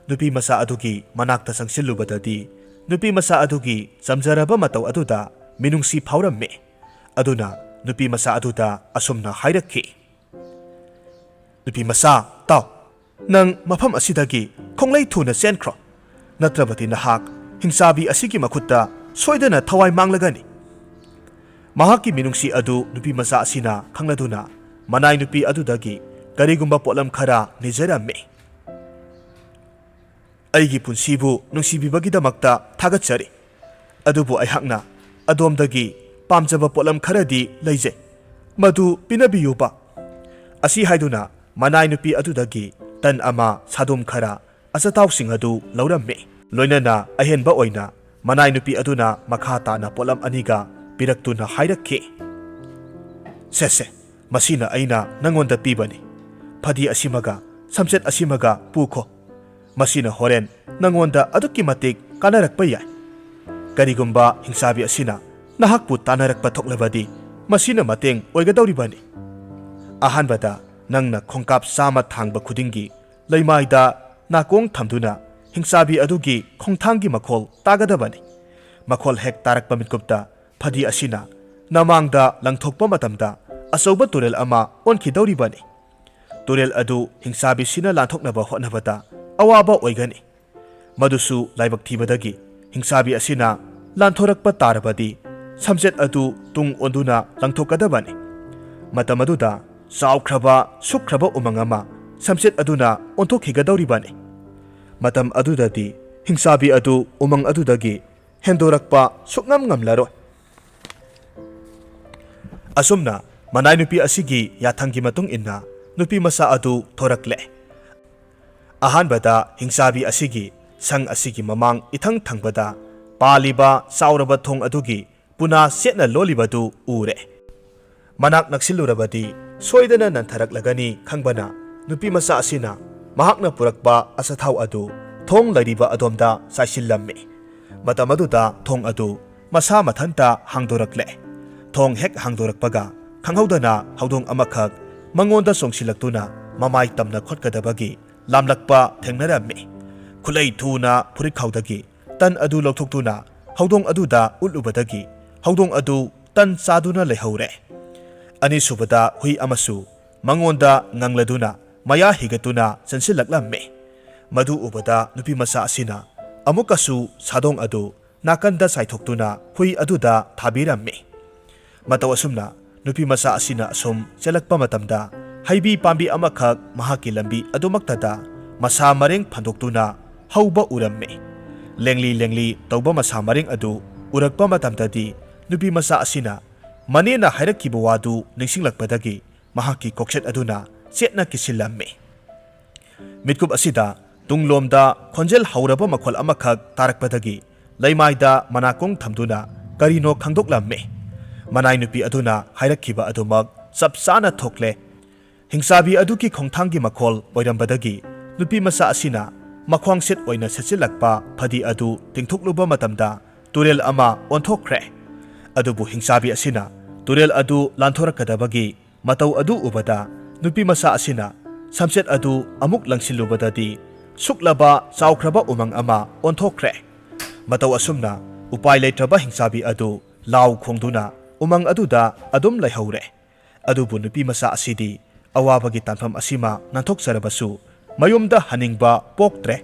ꯅꯨꯄꯤ ꯃꯆꯥ ꯑꯗꯨꯒꯤ ꯃꯅꯥꯛꯇ ꯆꯪꯁꯤꯜꯂꯨꯕꯗꯗꯤ, ꯅꯨꯄꯤ ꯃꯆꯥ ꯑꯗꯨꯒꯤ ꯆꯝꯖꯔꯕ ꯃꯇꯧ ꯑꯗꯨꯗ ꯃꯤꯅꯨꯡꯁꯤ ꯐꯥꯎꯔꯝꯃꯤ꯫ ꯑꯗꯨꯅ ꯅꯨꯄꯤ ꯃꯆꯥ ꯑꯗꯨꯗ ꯑꯁꯨꯝꯅ ꯍꯥꯏꯔꯛꯈꯤ, "ꯅꯨꯄꯤ ꯃꯆꯥ, ꯇꯥꯎ, ꯅꯪ ꯃꯐꯝ ꯑꯁꯤꯗꯒꯤ ꯈꯣꯡꯂꯩ ꯊꯨꯅ ꯆꯦꯟꯈ꯭ꯔꯣ, ꯅꯠꯇ꯭ꯔꯕꯗꯤ ꯅꯍꯥꯛ ꯍꯤꯡꯆꯥꯕꯤ ꯑꯁꯤꯒꯤ ꯃꯈꯨꯠꯇ ꯁꯣꯏꯗꯅ ꯊꯋꯥꯏ ꯃꯥꯡꯂꯒꯅꯤ"꯫ ꯃꯍꯥꯛꯀꯤ ꯃꯤꯅꯨꯡꯁꯤ ꯑꯗꯨ ꯅꯨꯄꯤ ꯃꯆꯥ ꯑꯁꯤꯅ ꯈꯪꯂꯗꯨꯅ ꯃꯅꯥꯏ ꯅꯨꯄꯤ ꯑꯗꯨꯗꯒꯤ ꯀꯔꯤꯒꯨꯝꯕ ꯄꯣꯠꯂꯝ ꯈꯔ ꯅꯤꯖꯔꯝꯃꯤ꯫ ꯑꯩꯒꯤ ꯄꯨꯟꯁꯤꯕꯨ ꯅꯨꯡꯁꯤꯕꯤꯕꯒꯤꯗꯃꯛꯇ ꯊꯥꯒꯠꯆꯔꯤ꯫ ꯑꯗꯨꯕꯨ ꯑꯩꯍꯥꯛꯅ ꯑꯗꯣꯝꯗꯒꯤ ꯄꯥꯝꯖꯕ ꯄꯣꯠꯂꯝ ꯈꯔꯗꯤ ꯂꯩꯖꯩ꯫ ꯃꯗꯨ ꯄꯤꯅꯕꯤꯌꯨꯕ꯫" ꯑꯁꯤ ꯍꯥꯏꯗꯨꯅ ꯃꯅꯥꯏ ꯅꯨꯄꯤ ꯑꯗꯨꯗꯒꯤ ꯇꯟ ꯑꯃ, ꯁꯥꯗꯣꯝ ꯈꯔ, ꯑꯆꯥꯊꯥꯎꯁꯤꯡ ꯑꯗꯨ ꯂꯧꯔꯝꯃꯤ꯫ ꯂꯣꯏꯅꯅ ꯑꯍꯦꯟꯕ ꯑꯣꯏꯅ ꯃꯅꯥꯏ ꯅꯨꯄꯤ ꯑꯗꯨꯅ ꯃꯈꯥ ꯇꯥꯅ ꯄꯣꯠꯂꯝ ꯑꯅꯤꯒ ꯄꯤꯔꯛꯇꯨꯅ ꯍꯥꯏꯔꯛꯈꯤ, "ꯁꯦ, ꯁꯦ, ꯃꯁꯤꯅ ꯑꯩꯅ ꯅꯪꯉꯣꯟꯗ ꯄꯤꯕꯅꯤ꯫ ꯐꯗꯤ ꯑꯁꯤꯃꯒ ꯁꯝꯆꯦꯠ ꯑꯁꯤꯃꯒ ꯄꯨꯈꯣ꯫ ꯃꯁꯤꯅ ꯍꯣꯔꯦꯟ ꯅꯪꯉꯣꯟꯗ ꯑꯗꯨꯛꯀꯤ ꯃꯇꯤꯛ ꯀꯥꯟꯅꯔꯛꯄ ꯌꯥꯏ꯫ ꯀꯔꯤꯒꯨꯝꯕ ꯍꯤꯡꯆꯥꯕꯤ ꯑꯁꯤꯅ ꯅꯍꯥꯛꯄꯨ ꯇꯥꯟꯅꯔꯛꯄ ꯊꯣꯛꯂꯕꯗꯤ, ꯃꯁꯤꯅ ꯃꯇꯦꯡ ꯑꯣꯏꯒꯗꯧꯔꯤꯕꯅꯤ꯫" ꯑꯍꯥꯟꯕꯗ ꯅꯪꯅ ꯈꯣꯡꯀꯥꯞ ꯆꯥꯝꯃ ꯊꯥꯡꯕ ꯈꯨꯗꯤꯡꯒꯤ ꯂꯩꯃꯥꯏꯗ ꯅꯥꯀꯣꯡ ꯊꯝꯗꯨꯅ ꯍꯤꯡꯆꯥꯕꯤ ꯑꯗꯨꯒꯤ ꯈꯣꯡꯊꯥꯡꯒꯤ ꯃꯈꯣꯜ ꯇꯥꯒꯗꯕꯅꯤ꯫ ꯃꯈꯣꯜ ꯍꯦꯛ ꯇꯥꯔꯛꯄ ꯃꯤꯠꯀꯨꯞꯇ ꯐꯗꯤ ꯑꯁꯤꯅ ꯅꯃꯥꯡꯗ ꯂꯪꯊꯣꯛꯄ ꯃꯇꯝꯗ ꯑꯆꯧꯕ ꯇꯨꯔꯦꯜ ꯑꯃ ꯑꯣꯟꯈꯤꯗꯧꯔꯤꯕꯅꯤ꯫ ꯇꯨꯔꯦꯜ ꯑꯗꯨ ꯍꯤꯡꯆꯥꯕꯤꯁꯤꯅ ꯂꯥꯟꯊꯣꯛꯅꯕ ꯍꯣꯠꯅꯕꯗ ꯑꯋꯥꯕ ꯑꯣꯏꯒꯅꯤ꯫ ꯃꯗꯨꯁꯨ ꯂꯥꯏꯕꯛ ꯊꯤꯕꯗꯒꯤ ꯍꯤꯡꯆꯥꯕꯤ ꯑꯁꯤꯅ ꯂꯥꯟꯊꯣꯔꯛꯄ ꯇꯥꯔꯕꯗꯤ, ꯁꯝꯆꯦꯠ ꯑꯗꯨ ꯇꯨꯡ ꯑꯣꯟꯗꯨꯅ ꯂꯪꯊꯣꯛꯀꯗꯕꯅꯤ꯫ ꯃꯇꯝ ꯑꯗꯨꯗ ꯆꯥꯎꯈ꯭ꯔꯕ, ꯁꯨꯛꯈ꯭ꯔꯕ ꯎꯃꯪ ꯑꯃ ꯁꯝꯆꯦꯠ ꯑꯗꯨꯅ ꯑꯣꯟꯊꯣꯛꯈꯤꯒꯗꯧꯔꯤꯕꯅꯤ꯫ ꯃꯇꯝ ꯑꯗꯨꯗꯗꯤ ꯍꯤꯡꯆꯥꯕꯤ ꯑꯗꯨ ꯎꯃꯪ ꯑꯗꯨꯗꯒꯤ ꯍꯦꯟꯗꯣꯔꯛꯄ ꯁꯨꯛꯉꯝ ꯉꯝꯂꯔꯣꯏ꯫ ꯑꯁꯨꯝꯅ ꯃꯅꯥꯏ ꯅꯨꯄꯤ ꯑꯁꯤꯒꯤ ꯌꯥꯊꯪꯒꯤ ꯃꯇꯨꯡ ꯏꯟꯅ ꯅꯨꯄꯤ ꯃꯆꯥ ꯑꯗꯨ ꯊꯣꯔꯛꯂꯦ꯫ ꯑꯍꯥꯟꯕꯗ ꯍꯤꯡꯆꯥꯕꯤ ꯑꯁꯤꯒꯤ ꯁꯪ ꯑꯁꯤꯒꯤ ꯃꯃꯥꯡ ꯏꯊꯪ ꯊꯪꯕꯗ ꯄꯥꯜꯂꯤꯕ ꯆꯥꯎꯔꯕ ꯊꯣꯡ ꯑꯗꯨꯒꯤ ꯄꯨꯅꯥ ꯁꯦꯠꯅ ꯂꯣꯜꯂꯤꯕꯗꯨ ꯎꯔꯦ꯫ ꯃꯅꯥꯛ ꯅꯛꯁꯤꯜꯂꯨꯔꯕꯗꯤ ꯁꯣꯏꯗꯅ ꯅꯟꯊꯔꯛꯂꯒꯅꯤ ꯈꯪꯕꯅ, ꯅꯨꯄꯤ ꯃꯆꯥ ꯑꯁꯤꯅ ꯃꯍꯥꯛꯅ ꯄꯨꯔꯛꯄ ꯑꯆꯥꯊꯥꯎ ꯑꯗꯨ ꯊꯣꯡ ꯂꯩꯔꯤꯕ ꯑꯗꯣꯝꯗ ꯆꯥꯏꯁꯤꯜꯂꯝꯃꯤ꯫ ꯃꯇꯝ ꯑꯗꯨꯗ ꯊꯣꯡ ꯑꯗꯨ ꯃꯁꯥ ꯃꯊꯟꯇ ꯍꯥꯡꯗꯣꯔꯛꯂꯦ꯫ ꯊꯣꯡ ꯍꯦꯛ ꯍꯥꯡꯗꯣꯔꯛꯄꯒ, ꯈꯪꯍꯧꯗꯅ ꯍꯧꯗꯣꯡ ꯑꯃꯈꯛ ꯃꯉꯣꯟꯗ ꯆꯣꯡꯁꯤꯜꯂꯛꯇꯨꯅ ꯃꯃꯥꯏ ꯇꯝꯅ ꯈꯣꯠꯀꯗꯕꯒꯤ ꯂꯥꯝꯂꯛꯄ ꯊꯦꯡꯅꯔꯝꯃꯤ꯫ ꯈꯨꯠꯂꯩ ꯊꯨꯅ ꯐꯨꯔꯤꯠꯈꯥꯎꯗꯒꯤ ꯇꯟ ꯑꯗꯨ ꯂꯧꯊꯣꯛꯇꯨꯅ ꯍꯧꯗꯣꯡ ꯑꯗꯨꯗ ꯎꯠꯂꯨꯕꯗꯒꯤ, ꯍꯧꯗꯣꯡ ꯑꯗꯨ ꯇꯟ ꯆꯥꯗꯨꯅ ꯂꯩꯍꯧꯔꯦ꯫ ꯑꯅꯤꯁꯨꯕꯗ ꯍꯨꯏ ꯑꯃꯁꯨ ꯃꯉꯣꯟꯗ ꯉꯪꯂꯗꯨꯅ ꯃꯌꯥ ꯍꯤꯒꯠꯇꯨꯅ ꯆꯪꯁꯤꯜꯂꯛꯂꯝꯃꯤ꯫ ꯃꯗꯨ ꯎꯕꯗ ꯅꯨꯄꯤ ꯃꯆꯥ ꯑꯁꯤꯅ ꯑꯃꯨꯛꯀꯁꯨ ꯁꯥꯗꯣꯡ ꯑꯗꯨ ꯅꯥꯀꯟꯗ ꯆꯥꯏꯊꯣꯛꯇꯨꯅ ꯍꯨꯏ ꯑꯗꯨꯗ ꯊꯥꯕꯤꯔꯝꯃꯤ꯫ ꯃꯇꯧ ꯑꯁꯨꯝꯅ ꯅꯨꯄꯤ ꯃꯆꯥ ꯑꯁꯤꯅ ꯑꯁꯨꯝ ꯆꯦꯜꯂꯛꯄ ꯃꯇꯝꯗ, ꯍꯩꯕꯤ ꯄꯥꯝꯕꯤ ꯑꯃꯈꯛ ꯃꯍꯥꯛꯀꯤ ꯂꯝꯕꯤ ꯑꯗꯨꯃꯛꯇꯗ ꯃꯁꯥ ꯃꯔꯦꯡ ꯐꯟꯗꯣꯛꯇꯨꯅ ꯍꯧꯕ ꯎꯔꯝꯃꯤ꯫ ꯂꯦꯡꯂꯤ ꯂꯦꯡꯂꯤ ꯇꯧꯕ ꯃꯁꯥ ꯃꯔꯦꯡ ꯑꯗꯨ ꯎꯔꯛꯄ ꯃꯇꯝꯗꯗꯤ ꯅꯨꯄꯤ ꯃꯆꯥ ꯑꯁꯤꯅ ꯃꯅꯦꯅ ꯍꯥꯏꯔꯛꯈꯤꯕ ꯋꯥꯗꯨ ꯅꯤꯡꯁꯤꯡꯂꯛꯄꯗꯒꯤ ꯃꯍꯥꯛꯀꯤ ꯀꯣꯛꯆꯦꯠ ꯑꯗꯨꯅ ꯆꯦꯠꯅ ꯀꯤꯁꯤꯜꯂꯝꯃꯤ꯫ ꯃꯤꯠꯀꯨꯞ ꯑꯁꯤꯗ ꯇꯨꯡꯂꯣꯝꯗ ꯈꯣꯟꯖꯦꯜ ꯍꯧꯔꯕ ꯃꯈꯣꯜ ꯑꯃꯈꯛ ꯇꯥꯔꯛꯄꯗꯒꯤ ꯂꯩꯃꯥꯏꯗ ꯃꯅꯥꯀꯣꯡ ꯊꯝꯗꯨꯅ ꯀꯔꯤꯅꯣ ꯈꯪꯗꯣꯛꯂꯝꯃꯤ꯫ ꯃꯅꯥꯏ ꯅꯨꯄꯤ ꯑꯗꯨꯅ ꯍꯥꯏꯔꯛꯈꯤꯕ ꯑꯗꯨꯃꯛ ꯆꯞ ꯆꯥꯅ ꯊꯣꯛꯂꯦ꯫ ꯍꯤꯡꯆꯥꯕꯤ ꯑꯗꯨꯒꯤ ꯈꯣꯡꯊꯥꯡꯒꯤ ꯃꯈꯣꯜ ꯑꯣꯏꯔꯝꯕꯗꯒꯤ ꯅꯨꯄꯤ ꯃꯆꯥ ꯑꯁꯤꯅ ꯃꯈ꯭ꯋꯥꯡ ꯁꯦꯠ ꯑꯣꯏꯅ ꯁꯦꯠꯆꯤꯜꯂꯛꯄ ꯐꯗꯤ ꯑꯗꯨ ꯇꯤꯡꯊꯣꯛꯂꯨꯕ ꯃꯇꯝꯗ ꯇꯨꯔꯦꯜ ꯑꯃ ꯑꯣꯟꯊꯣꯛꯈ꯭ꯔꯦ꯫ ꯑꯗꯨꯕꯨ ꯍꯤꯡꯆꯥꯕꯤ ꯑꯁꯤꯅ ꯇꯨꯔꯦꯜ ꯑꯗꯨ ꯂꯥꯟꯊꯣꯔꯛꯀꯗꯕꯒꯤ ꯃꯇꯧ ꯑꯗꯨ ꯎꯕꯗ ꯅꯨꯄꯤ ꯃꯆꯥ ꯑꯁꯤꯅ ꯁꯝꯆꯦꯠ ꯑꯗꯨ ꯑꯃꯨꯛ ꯂꯪꯁꯤꯜꯂꯨꯕꯗꯗꯤ ꯁꯨꯛꯂꯕ ꯆꯥꯎꯈ꯭ꯔꯕ ꯎꯃꯪ ꯑꯃ ꯑꯣꯟꯊꯣꯛꯈ꯭ꯔꯦ꯫ ꯃꯇꯧ ꯑꯁꯨꯝꯅ ꯎꯄꯥꯏ ꯂꯩꯇ꯭ꯔꯕ ꯍꯤꯡꯆꯥꯕꯤ ꯑꯗꯨ ꯂꯥꯎ ꯈꯣꯡꯗꯨꯅ ꯎꯃꯪ ꯑꯗꯨꯗ ꯑꯗꯨꯝ ꯂꯩꯍꯧꯔꯦ꯫ ꯑꯗꯨꯕꯨ ꯅꯨꯄꯤ ꯃꯆꯥ ꯑꯁꯤꯗꯤ ꯑꯋꯥꯕꯒꯤ ꯇꯥꯟꯐꯝ ꯑꯁꯤꯃ ꯅꯥꯟꯊꯣꯛꯆꯔꯕꯁꯨ ꯃꯌꯨꯝꯗ ꯍꯟꯅꯤꯡꯕ ꯄꯣꯛꯇ꯭ꯔꯦ꯫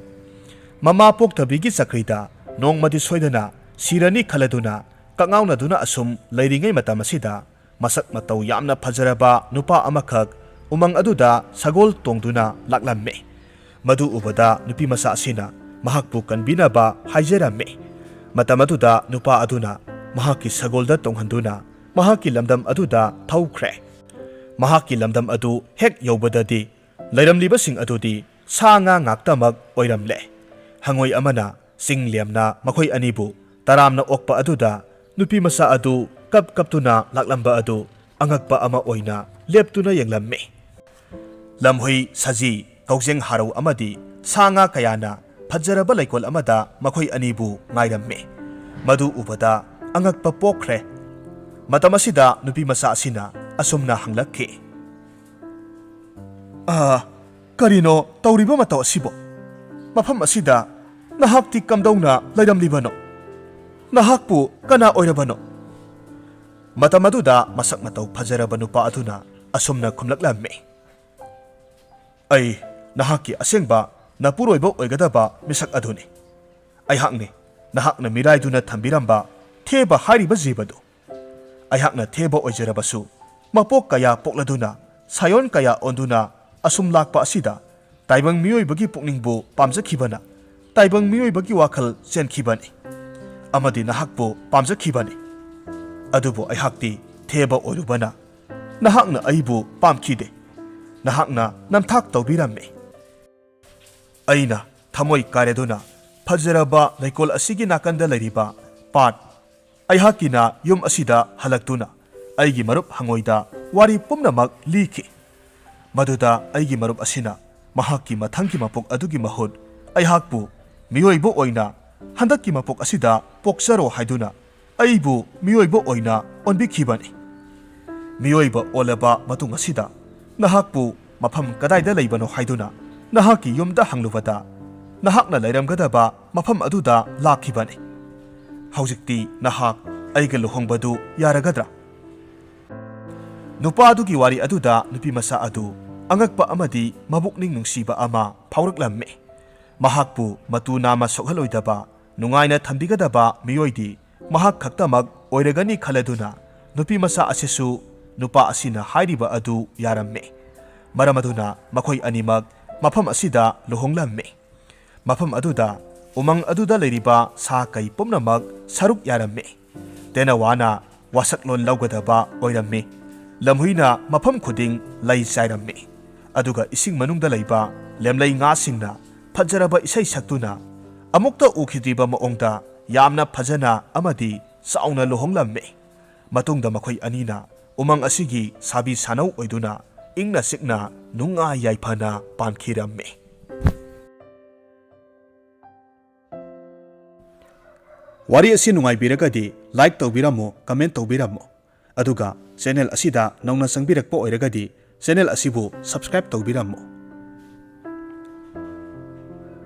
ꯃꯃꯥ ꯄꯣꯛꯇꯕꯤꯒꯤ ꯆꯀ꯭ꯔꯤꯗ ꯅꯣꯡꯃꯗꯤ ꯁꯣꯏꯗꯅ ꯁꯤꯔꯅꯤ ꯈꯜꯂꯗꯨꯅ ꯀꯛꯉꯥꯎꯅꯗꯨꯅ ꯑꯁꯨꯝ ꯂꯩꯔꯤꯉꯩ ꯃꯇꯝ ꯑꯁꯤꯗ ꯃꯁꯛ ꯃꯇꯧ ꯌꯥꯝꯅ ꯐꯖꯔꯕ ꯅꯨꯄꯥ ꯑꯃꯈꯛ ꯎꯃꯪ ꯑꯗꯨꯗ ꯁꯒꯣꯜ ꯇꯣꯡꯗꯨꯅ ꯂꯥꯛꯂꯝꯃꯤ꯫ ꯃꯗꯨ ꯎꯕꯗ ꯅꯨꯄꯤ ꯃꯆꯥ ꯑꯁꯤꯅ ꯃꯍꯥꯛꯄꯨ ꯀꯟꯕꯤꯅꯕ ꯍꯥꯏꯖꯔꯝꯃꯤ꯫ ꯃꯇꯝ ꯑꯗꯨꯗ ꯅꯨꯄꯥ ꯑꯗꯨꯅ ꯃꯍꯥꯛꯀꯤ ꯁꯒꯣꯜꯗ ꯇꯣꯡꯍꯟꯗꯨꯅ ꯃꯍꯥꯛꯀꯤ ꯂꯝꯗꯝ ꯑꯗꯨꯗ ꯊꯧꯈ꯭ꯔꯦ꯫ ꯃꯍꯥꯛꯀꯤ ꯂꯝꯗꯝ ꯑꯗꯨ ꯍꯦꯛ ꯌꯧꯕꯗꯗꯤ ꯂꯩꯔꯝꯂꯤꯕꯁꯤꯡ ꯑꯗꯨꯗꯤ ꯁꯥ ꯉꯥ ꯉꯥꯛꯇꯃꯛ ꯑꯣꯏꯔꯝꯂꯦ꯫ ꯍꯉꯣꯏ ꯑꯃꯅ ꯆꯤꯡ ꯂꯦꯝꯅ ꯃꯈꯣꯏ ꯑꯅꯤꯕꯨ ꯇꯔꯥꯝꯅ ꯑꯣꯛꯄ ꯑꯗꯨꯗ ꯅꯨꯄꯤ ꯃꯆꯥ ꯑꯗꯨ ꯀꯞ ꯀꯞꯇꯨꯅ ꯂꯥꯛꯂꯝꯕ ꯑꯗꯨ ꯑꯉꯛꯄ ꯑꯃ ꯑꯣꯏꯅ ꯂꯦꯞꯇꯨꯅ ꯌꯦꯡꯂꯝꯃꯤ꯫ ꯂꯝꯍꯨꯏ, ꯁꯖꯤ, ꯀꯧꯖꯦꯡ ꯍꯥꯔꯧ ꯑꯃꯗꯤ ꯁꯥ ꯉꯥ ꯀꯌꯥꯅ ꯐꯖꯔꯕ ꯂꯩꯀꯣꯜ ꯑꯃꯗ ꯃꯈꯣꯏ ꯑꯅꯤꯕꯨ ꯉꯥꯏꯔꯝꯃꯤ꯫ ꯃꯗꯨ ꯎꯕꯗ ꯑꯉꯛꯄ ꯄꯣꯛꯈ꯭ꯔꯦ꯫ ꯃꯇꯝ ꯑꯁꯤꯗ ꯅꯨꯄꯤ ꯃꯆꯥ ꯑꯁꯤꯅ ꯑꯁꯨꯝꯅ ꯍꯪꯂꯛꯈꯤ, "ꯑꯥ, ꯀꯔꯤꯅꯣ ꯇꯧꯔꯤꯕ ꯃꯇꯧ ꯑꯁꯤꯕꯣ? ꯃꯐꯝ ꯑꯁꯤꯗ ꯅꯍꯥꯛꯇꯤ ꯀꯝꯗꯧꯅ ꯂꯩꯔꯝꯂꯤꯕꯅꯣ? ꯅꯍꯥꯛꯄꯨ ꯀꯅꯥ ꯑꯣꯏꯔꯕꯅꯣ?" ꯃꯇꯝ ꯑꯗꯨꯗ ꯃꯁꯛ ꯃꯇꯧ ꯐꯖꯔꯕ ꯅꯨꯄꯥ ꯑꯗꯨꯅ ꯑꯁꯨꯝꯅ ꯈꯨꯝꯂꯛꯂꯝꯃꯤ, "ꯑꯩ ꯅꯍꯥꯛꯀꯤ ꯑꯁꯦꯡꯕ ꯅꯄꯨꯔꯣꯏꯕ ꯑꯣꯏꯒꯗꯕ ꯃꯤꯁꯛ ꯑꯗꯨꯅꯤ꯫ ꯑꯩꯍꯥꯛꯅꯤ ꯅꯍꯥꯛꯅ ꯃꯤꯔꯥꯏꯗꯨꯅ ꯊꯝꯕꯤꯔꯝꯕ ꯊꯦꯕ ꯍꯥꯏꯔꯤꯕ ꯖꯤꯕꯗꯨ꯫ ꯑꯩꯍꯥꯛꯅ ꯊꯦꯕ ꯑꯣꯏꯖꯔꯕꯁꯨ ꯃꯄꯣꯛ ꯀꯌꯥ ꯄꯣꯛꯂꯗꯨꯅ ꯁꯥꯌꯣꯟ ꯀꯌꯥ ꯑꯣꯟꯗꯨꯅ ꯑꯁꯨꯝ ꯂꯥꯛꯄ ꯑꯁꯤꯗ ꯇꯥꯏꯕꯪ ꯃꯤꯑꯣꯏꯕꯒꯤ ꯄꯨꯛꯅꯤꯡꯕꯨ ꯄꯥꯝꯖꯈꯤꯕꯅ ꯇꯥꯏꯕꯪ ꯃꯤꯑꯣꯏꯕꯒꯤ ꯋꯥꯈꯜ ꯆꯦꯟꯈꯤꯕꯅꯤ ꯑꯃꯗꯤ ꯅꯍꯥꯛꯄꯨ ꯄꯥꯝꯖꯈꯤꯕꯅꯤ꯫ ꯑꯗꯨꯕꯨ ꯑꯩꯍꯥꯛꯇꯤ ꯊꯦꯕ ꯑꯣꯏꯔꯨꯕꯅ ꯅꯍꯥꯛꯅ ꯑꯩꯕꯨ ꯄꯥꯝꯈꯤꯗꯦ꯫ ꯅꯍꯥꯛꯅ ꯅꯝꯊꯥꯛ ꯇꯧꯕꯤꯔꯝꯃꯤ꯫ ꯑꯩꯅ ꯊꯃꯣꯏ ꯀꯥꯏꯔꯗꯨꯅ ꯐꯖꯔꯕ ꯂꯩꯀꯣꯜ ꯑꯁꯤꯒꯤ ꯅꯥꯀꯟꯗ ꯂꯩꯔꯤꯕ ꯄꯥꯠ ꯑꯩꯍꯥꯛꯀꯤꯅ ꯌꯨꯝ ꯑꯁꯤꯗ ꯍꯜꯂꯛꯇꯨꯅ ꯑꯩꯒꯤ ꯃꯔꯨꯞ ꯍꯪꯉꯣꯏꯗ ꯋꯥꯔꯤ ꯄꯨꯝꯅꯃꯛ ꯂꯤꯈꯤ꯫ ꯃꯗꯨꯗ ꯑꯩꯒꯤ ꯃꯔꯨꯞ ꯑꯁꯤꯅ ꯃꯍꯥꯛꯀꯤ ꯃꯊꯪꯒꯤ ꯃꯄꯣꯛ ꯑꯗꯨꯒꯤ ꯃꯍꯨꯠ ꯑꯩꯍꯥꯛꯄꯨ ꯃꯤꯑꯣꯏꯕ ꯑꯣꯏꯅ ꯍꯟꯗꯛꯀꯤ ꯃꯄꯣꯛ ꯑꯁꯤꯗ ꯄꯣꯛꯆꯔꯣ ꯍꯥꯏꯗꯨꯅ ꯑꯩꯕꯨ ꯃꯤꯑꯣꯏꯕ ꯑꯣꯏꯅ ꯑꯣꯟꯕꯤꯈꯤꯕꯅꯤ꯫ ꯃꯤꯑꯣꯏꯕ ꯑꯣꯜꯂꯕ ꯃꯇꯨꯡ ꯑꯁꯤꯗ ꯅꯍꯥꯛꯄꯨ ꯃꯐꯝ ꯀꯗꯥꯏꯗ ꯂꯩꯕꯅꯣ ꯍꯥꯏꯗꯨꯅ ꯅꯍꯥꯛꯀꯤ ꯌꯨꯝꯗ ꯍꯪꯂꯨꯕꯗ ꯅꯍꯥꯛꯅ ꯂꯩꯔꯝꯒꯗꯕ ꯃꯐꯝ ꯑꯗꯨꯗ ꯂꯥꯛꯈꯤꯕꯅꯤ꯫ ꯍꯧꯖꯤꯛꯇꯤ ꯅꯍꯥꯛ ꯑꯩꯒ ꯂꯨꯍꯣꯡꯕꯗꯨ ꯌꯥꯔꯒꯗ꯭ꯔꯥ? ꯅꯨꯄꯥ ꯑꯗꯨꯒꯤ ꯋꯥꯔꯤ ꯑꯗꯨꯗ ꯅꯨꯄꯤ ꯃꯆꯥ ꯑꯗꯨ ꯑꯉꯛꯄ ꯑꯃꯗꯤ ꯃꯕꯨꯛꯅꯤꯡ ꯅꯨꯡꯁꯤꯕ ꯑꯃ ꯐꯥꯎꯔꯛꯂꯝꯃꯤ꯫ ꯃꯍꯥꯛꯄꯨ ꯃꯇꯨ ꯅꯥꯝꯃ ꯁꯣꯛꯍꯜꯂꯣꯏꯗꯕ, ꯅꯨꯡꯉꯥꯏꯅ ꯊꯝꯕꯤꯒꯗꯕ ꯃꯤꯑꯣꯏꯗꯤ ꯃꯍꯥꯛ ꯈꯛꯇꯃꯛ ꯑꯣꯏꯔꯒꯅꯤ ꯈꯜꯂꯗꯨꯅ ꯅꯨꯄꯤ ꯃꯆꯥ ꯑꯁꯤꯁꯨ ꯅꯨꯄꯥ ꯑꯁꯤꯅ ꯍꯥꯏꯔꯤꯕ ꯑꯗꯨ ꯌꯥꯔꯝꯃꯤ꯫ ꯃꯔꯝ ꯑꯗꯨꯅ ꯃꯈꯣꯏ ꯑꯅꯤꯃꯛ ꯃꯐꯝ ꯑꯁꯤꯗ ꯂꯨꯍꯣꯡꯂꯝꯃꯤ꯫ ꯃꯐꯝ ꯑꯗꯨꯗ ꯎꯃꯪ ꯑꯗꯨꯗ ꯂꯩꯔꯤꯕ ꯁꯥ ꯀꯩ ꯄꯨꯝꯅꯃꯛ ꯁꯔꯨꯛ ꯌꯥꯔꯝꯃꯤ꯫ ꯇꯦꯅꯋꯥꯅ ꯋꯥꯁꯛꯂꯣꯟ ꯂꯧꯒꯗꯕ ꯑꯣꯏꯔꯝꯃꯤ꯫ ꯂꯝꯍꯨꯏꯅ ꯃꯐꯝ ꯈꯨꯗꯤꯡ ꯂꯩ ꯆꯥꯏꯔꯝꯃꯤ꯫ ꯑꯗꯨꯒ ꯏꯁꯤꯡ ꯃꯅꯨꯡꯗ ꯂꯩꯕ ꯂꯦꯝꯂꯩ ꯉꯥꯁꯤꯡꯅ ꯐꯖꯔꯕ ꯏꯁꯩ ꯁꯛꯇꯨꯅ ꯑꯃꯨꯛꯇ ꯎꯈꯤꯗ꯭ꯔꯤꯕ ꯃꯑꯣꯡꯗ ꯌꯥꯝꯅ ꯐꯖꯅ ꯑꯃꯗꯤ ꯆꯥꯎꯅ ꯂꯨꯍꯣꯡꯂꯝꯃꯤ꯫ ꯃꯇꯨꯡꯗ ꯃꯈꯣꯏ ꯑꯅꯤꯅ ꯎꯃꯪ ꯑꯁꯤꯒꯤ ꯁꯥꯕꯤ ꯁꯥꯅꯧ ꯑꯣꯏꯗꯨꯅ ꯏꯪꯅ ꯆꯤꯛꯅ ꯅꯨꯡꯉꯥꯏ ꯌꯥꯏꯐꯅ ꯄꯥꯟꯈꯤꯔꯝꯃꯤ꯫ ꯋꯥꯔꯤ ꯑꯁꯤ ꯅꯨꯡꯉꯥꯏꯕꯤꯔꯒꯗꯤ like ꯇꯧꯕꯤꯔꯝꯃꯨ, comment ꯇꯧꯕꯤꯔꯝꯃꯨ, ꯑꯗꯨꯒ channel ꯑꯁꯤꯗ ꯅꯧꯅ ꯆꯪꯕꯤꯔꯛꯄ ꯑꯣꯏꯔꯒꯗꯤ channel ꯑꯁꯤꯕꯨ subscribe ꯇꯧꯕꯤꯔꯝꯃꯨ꯫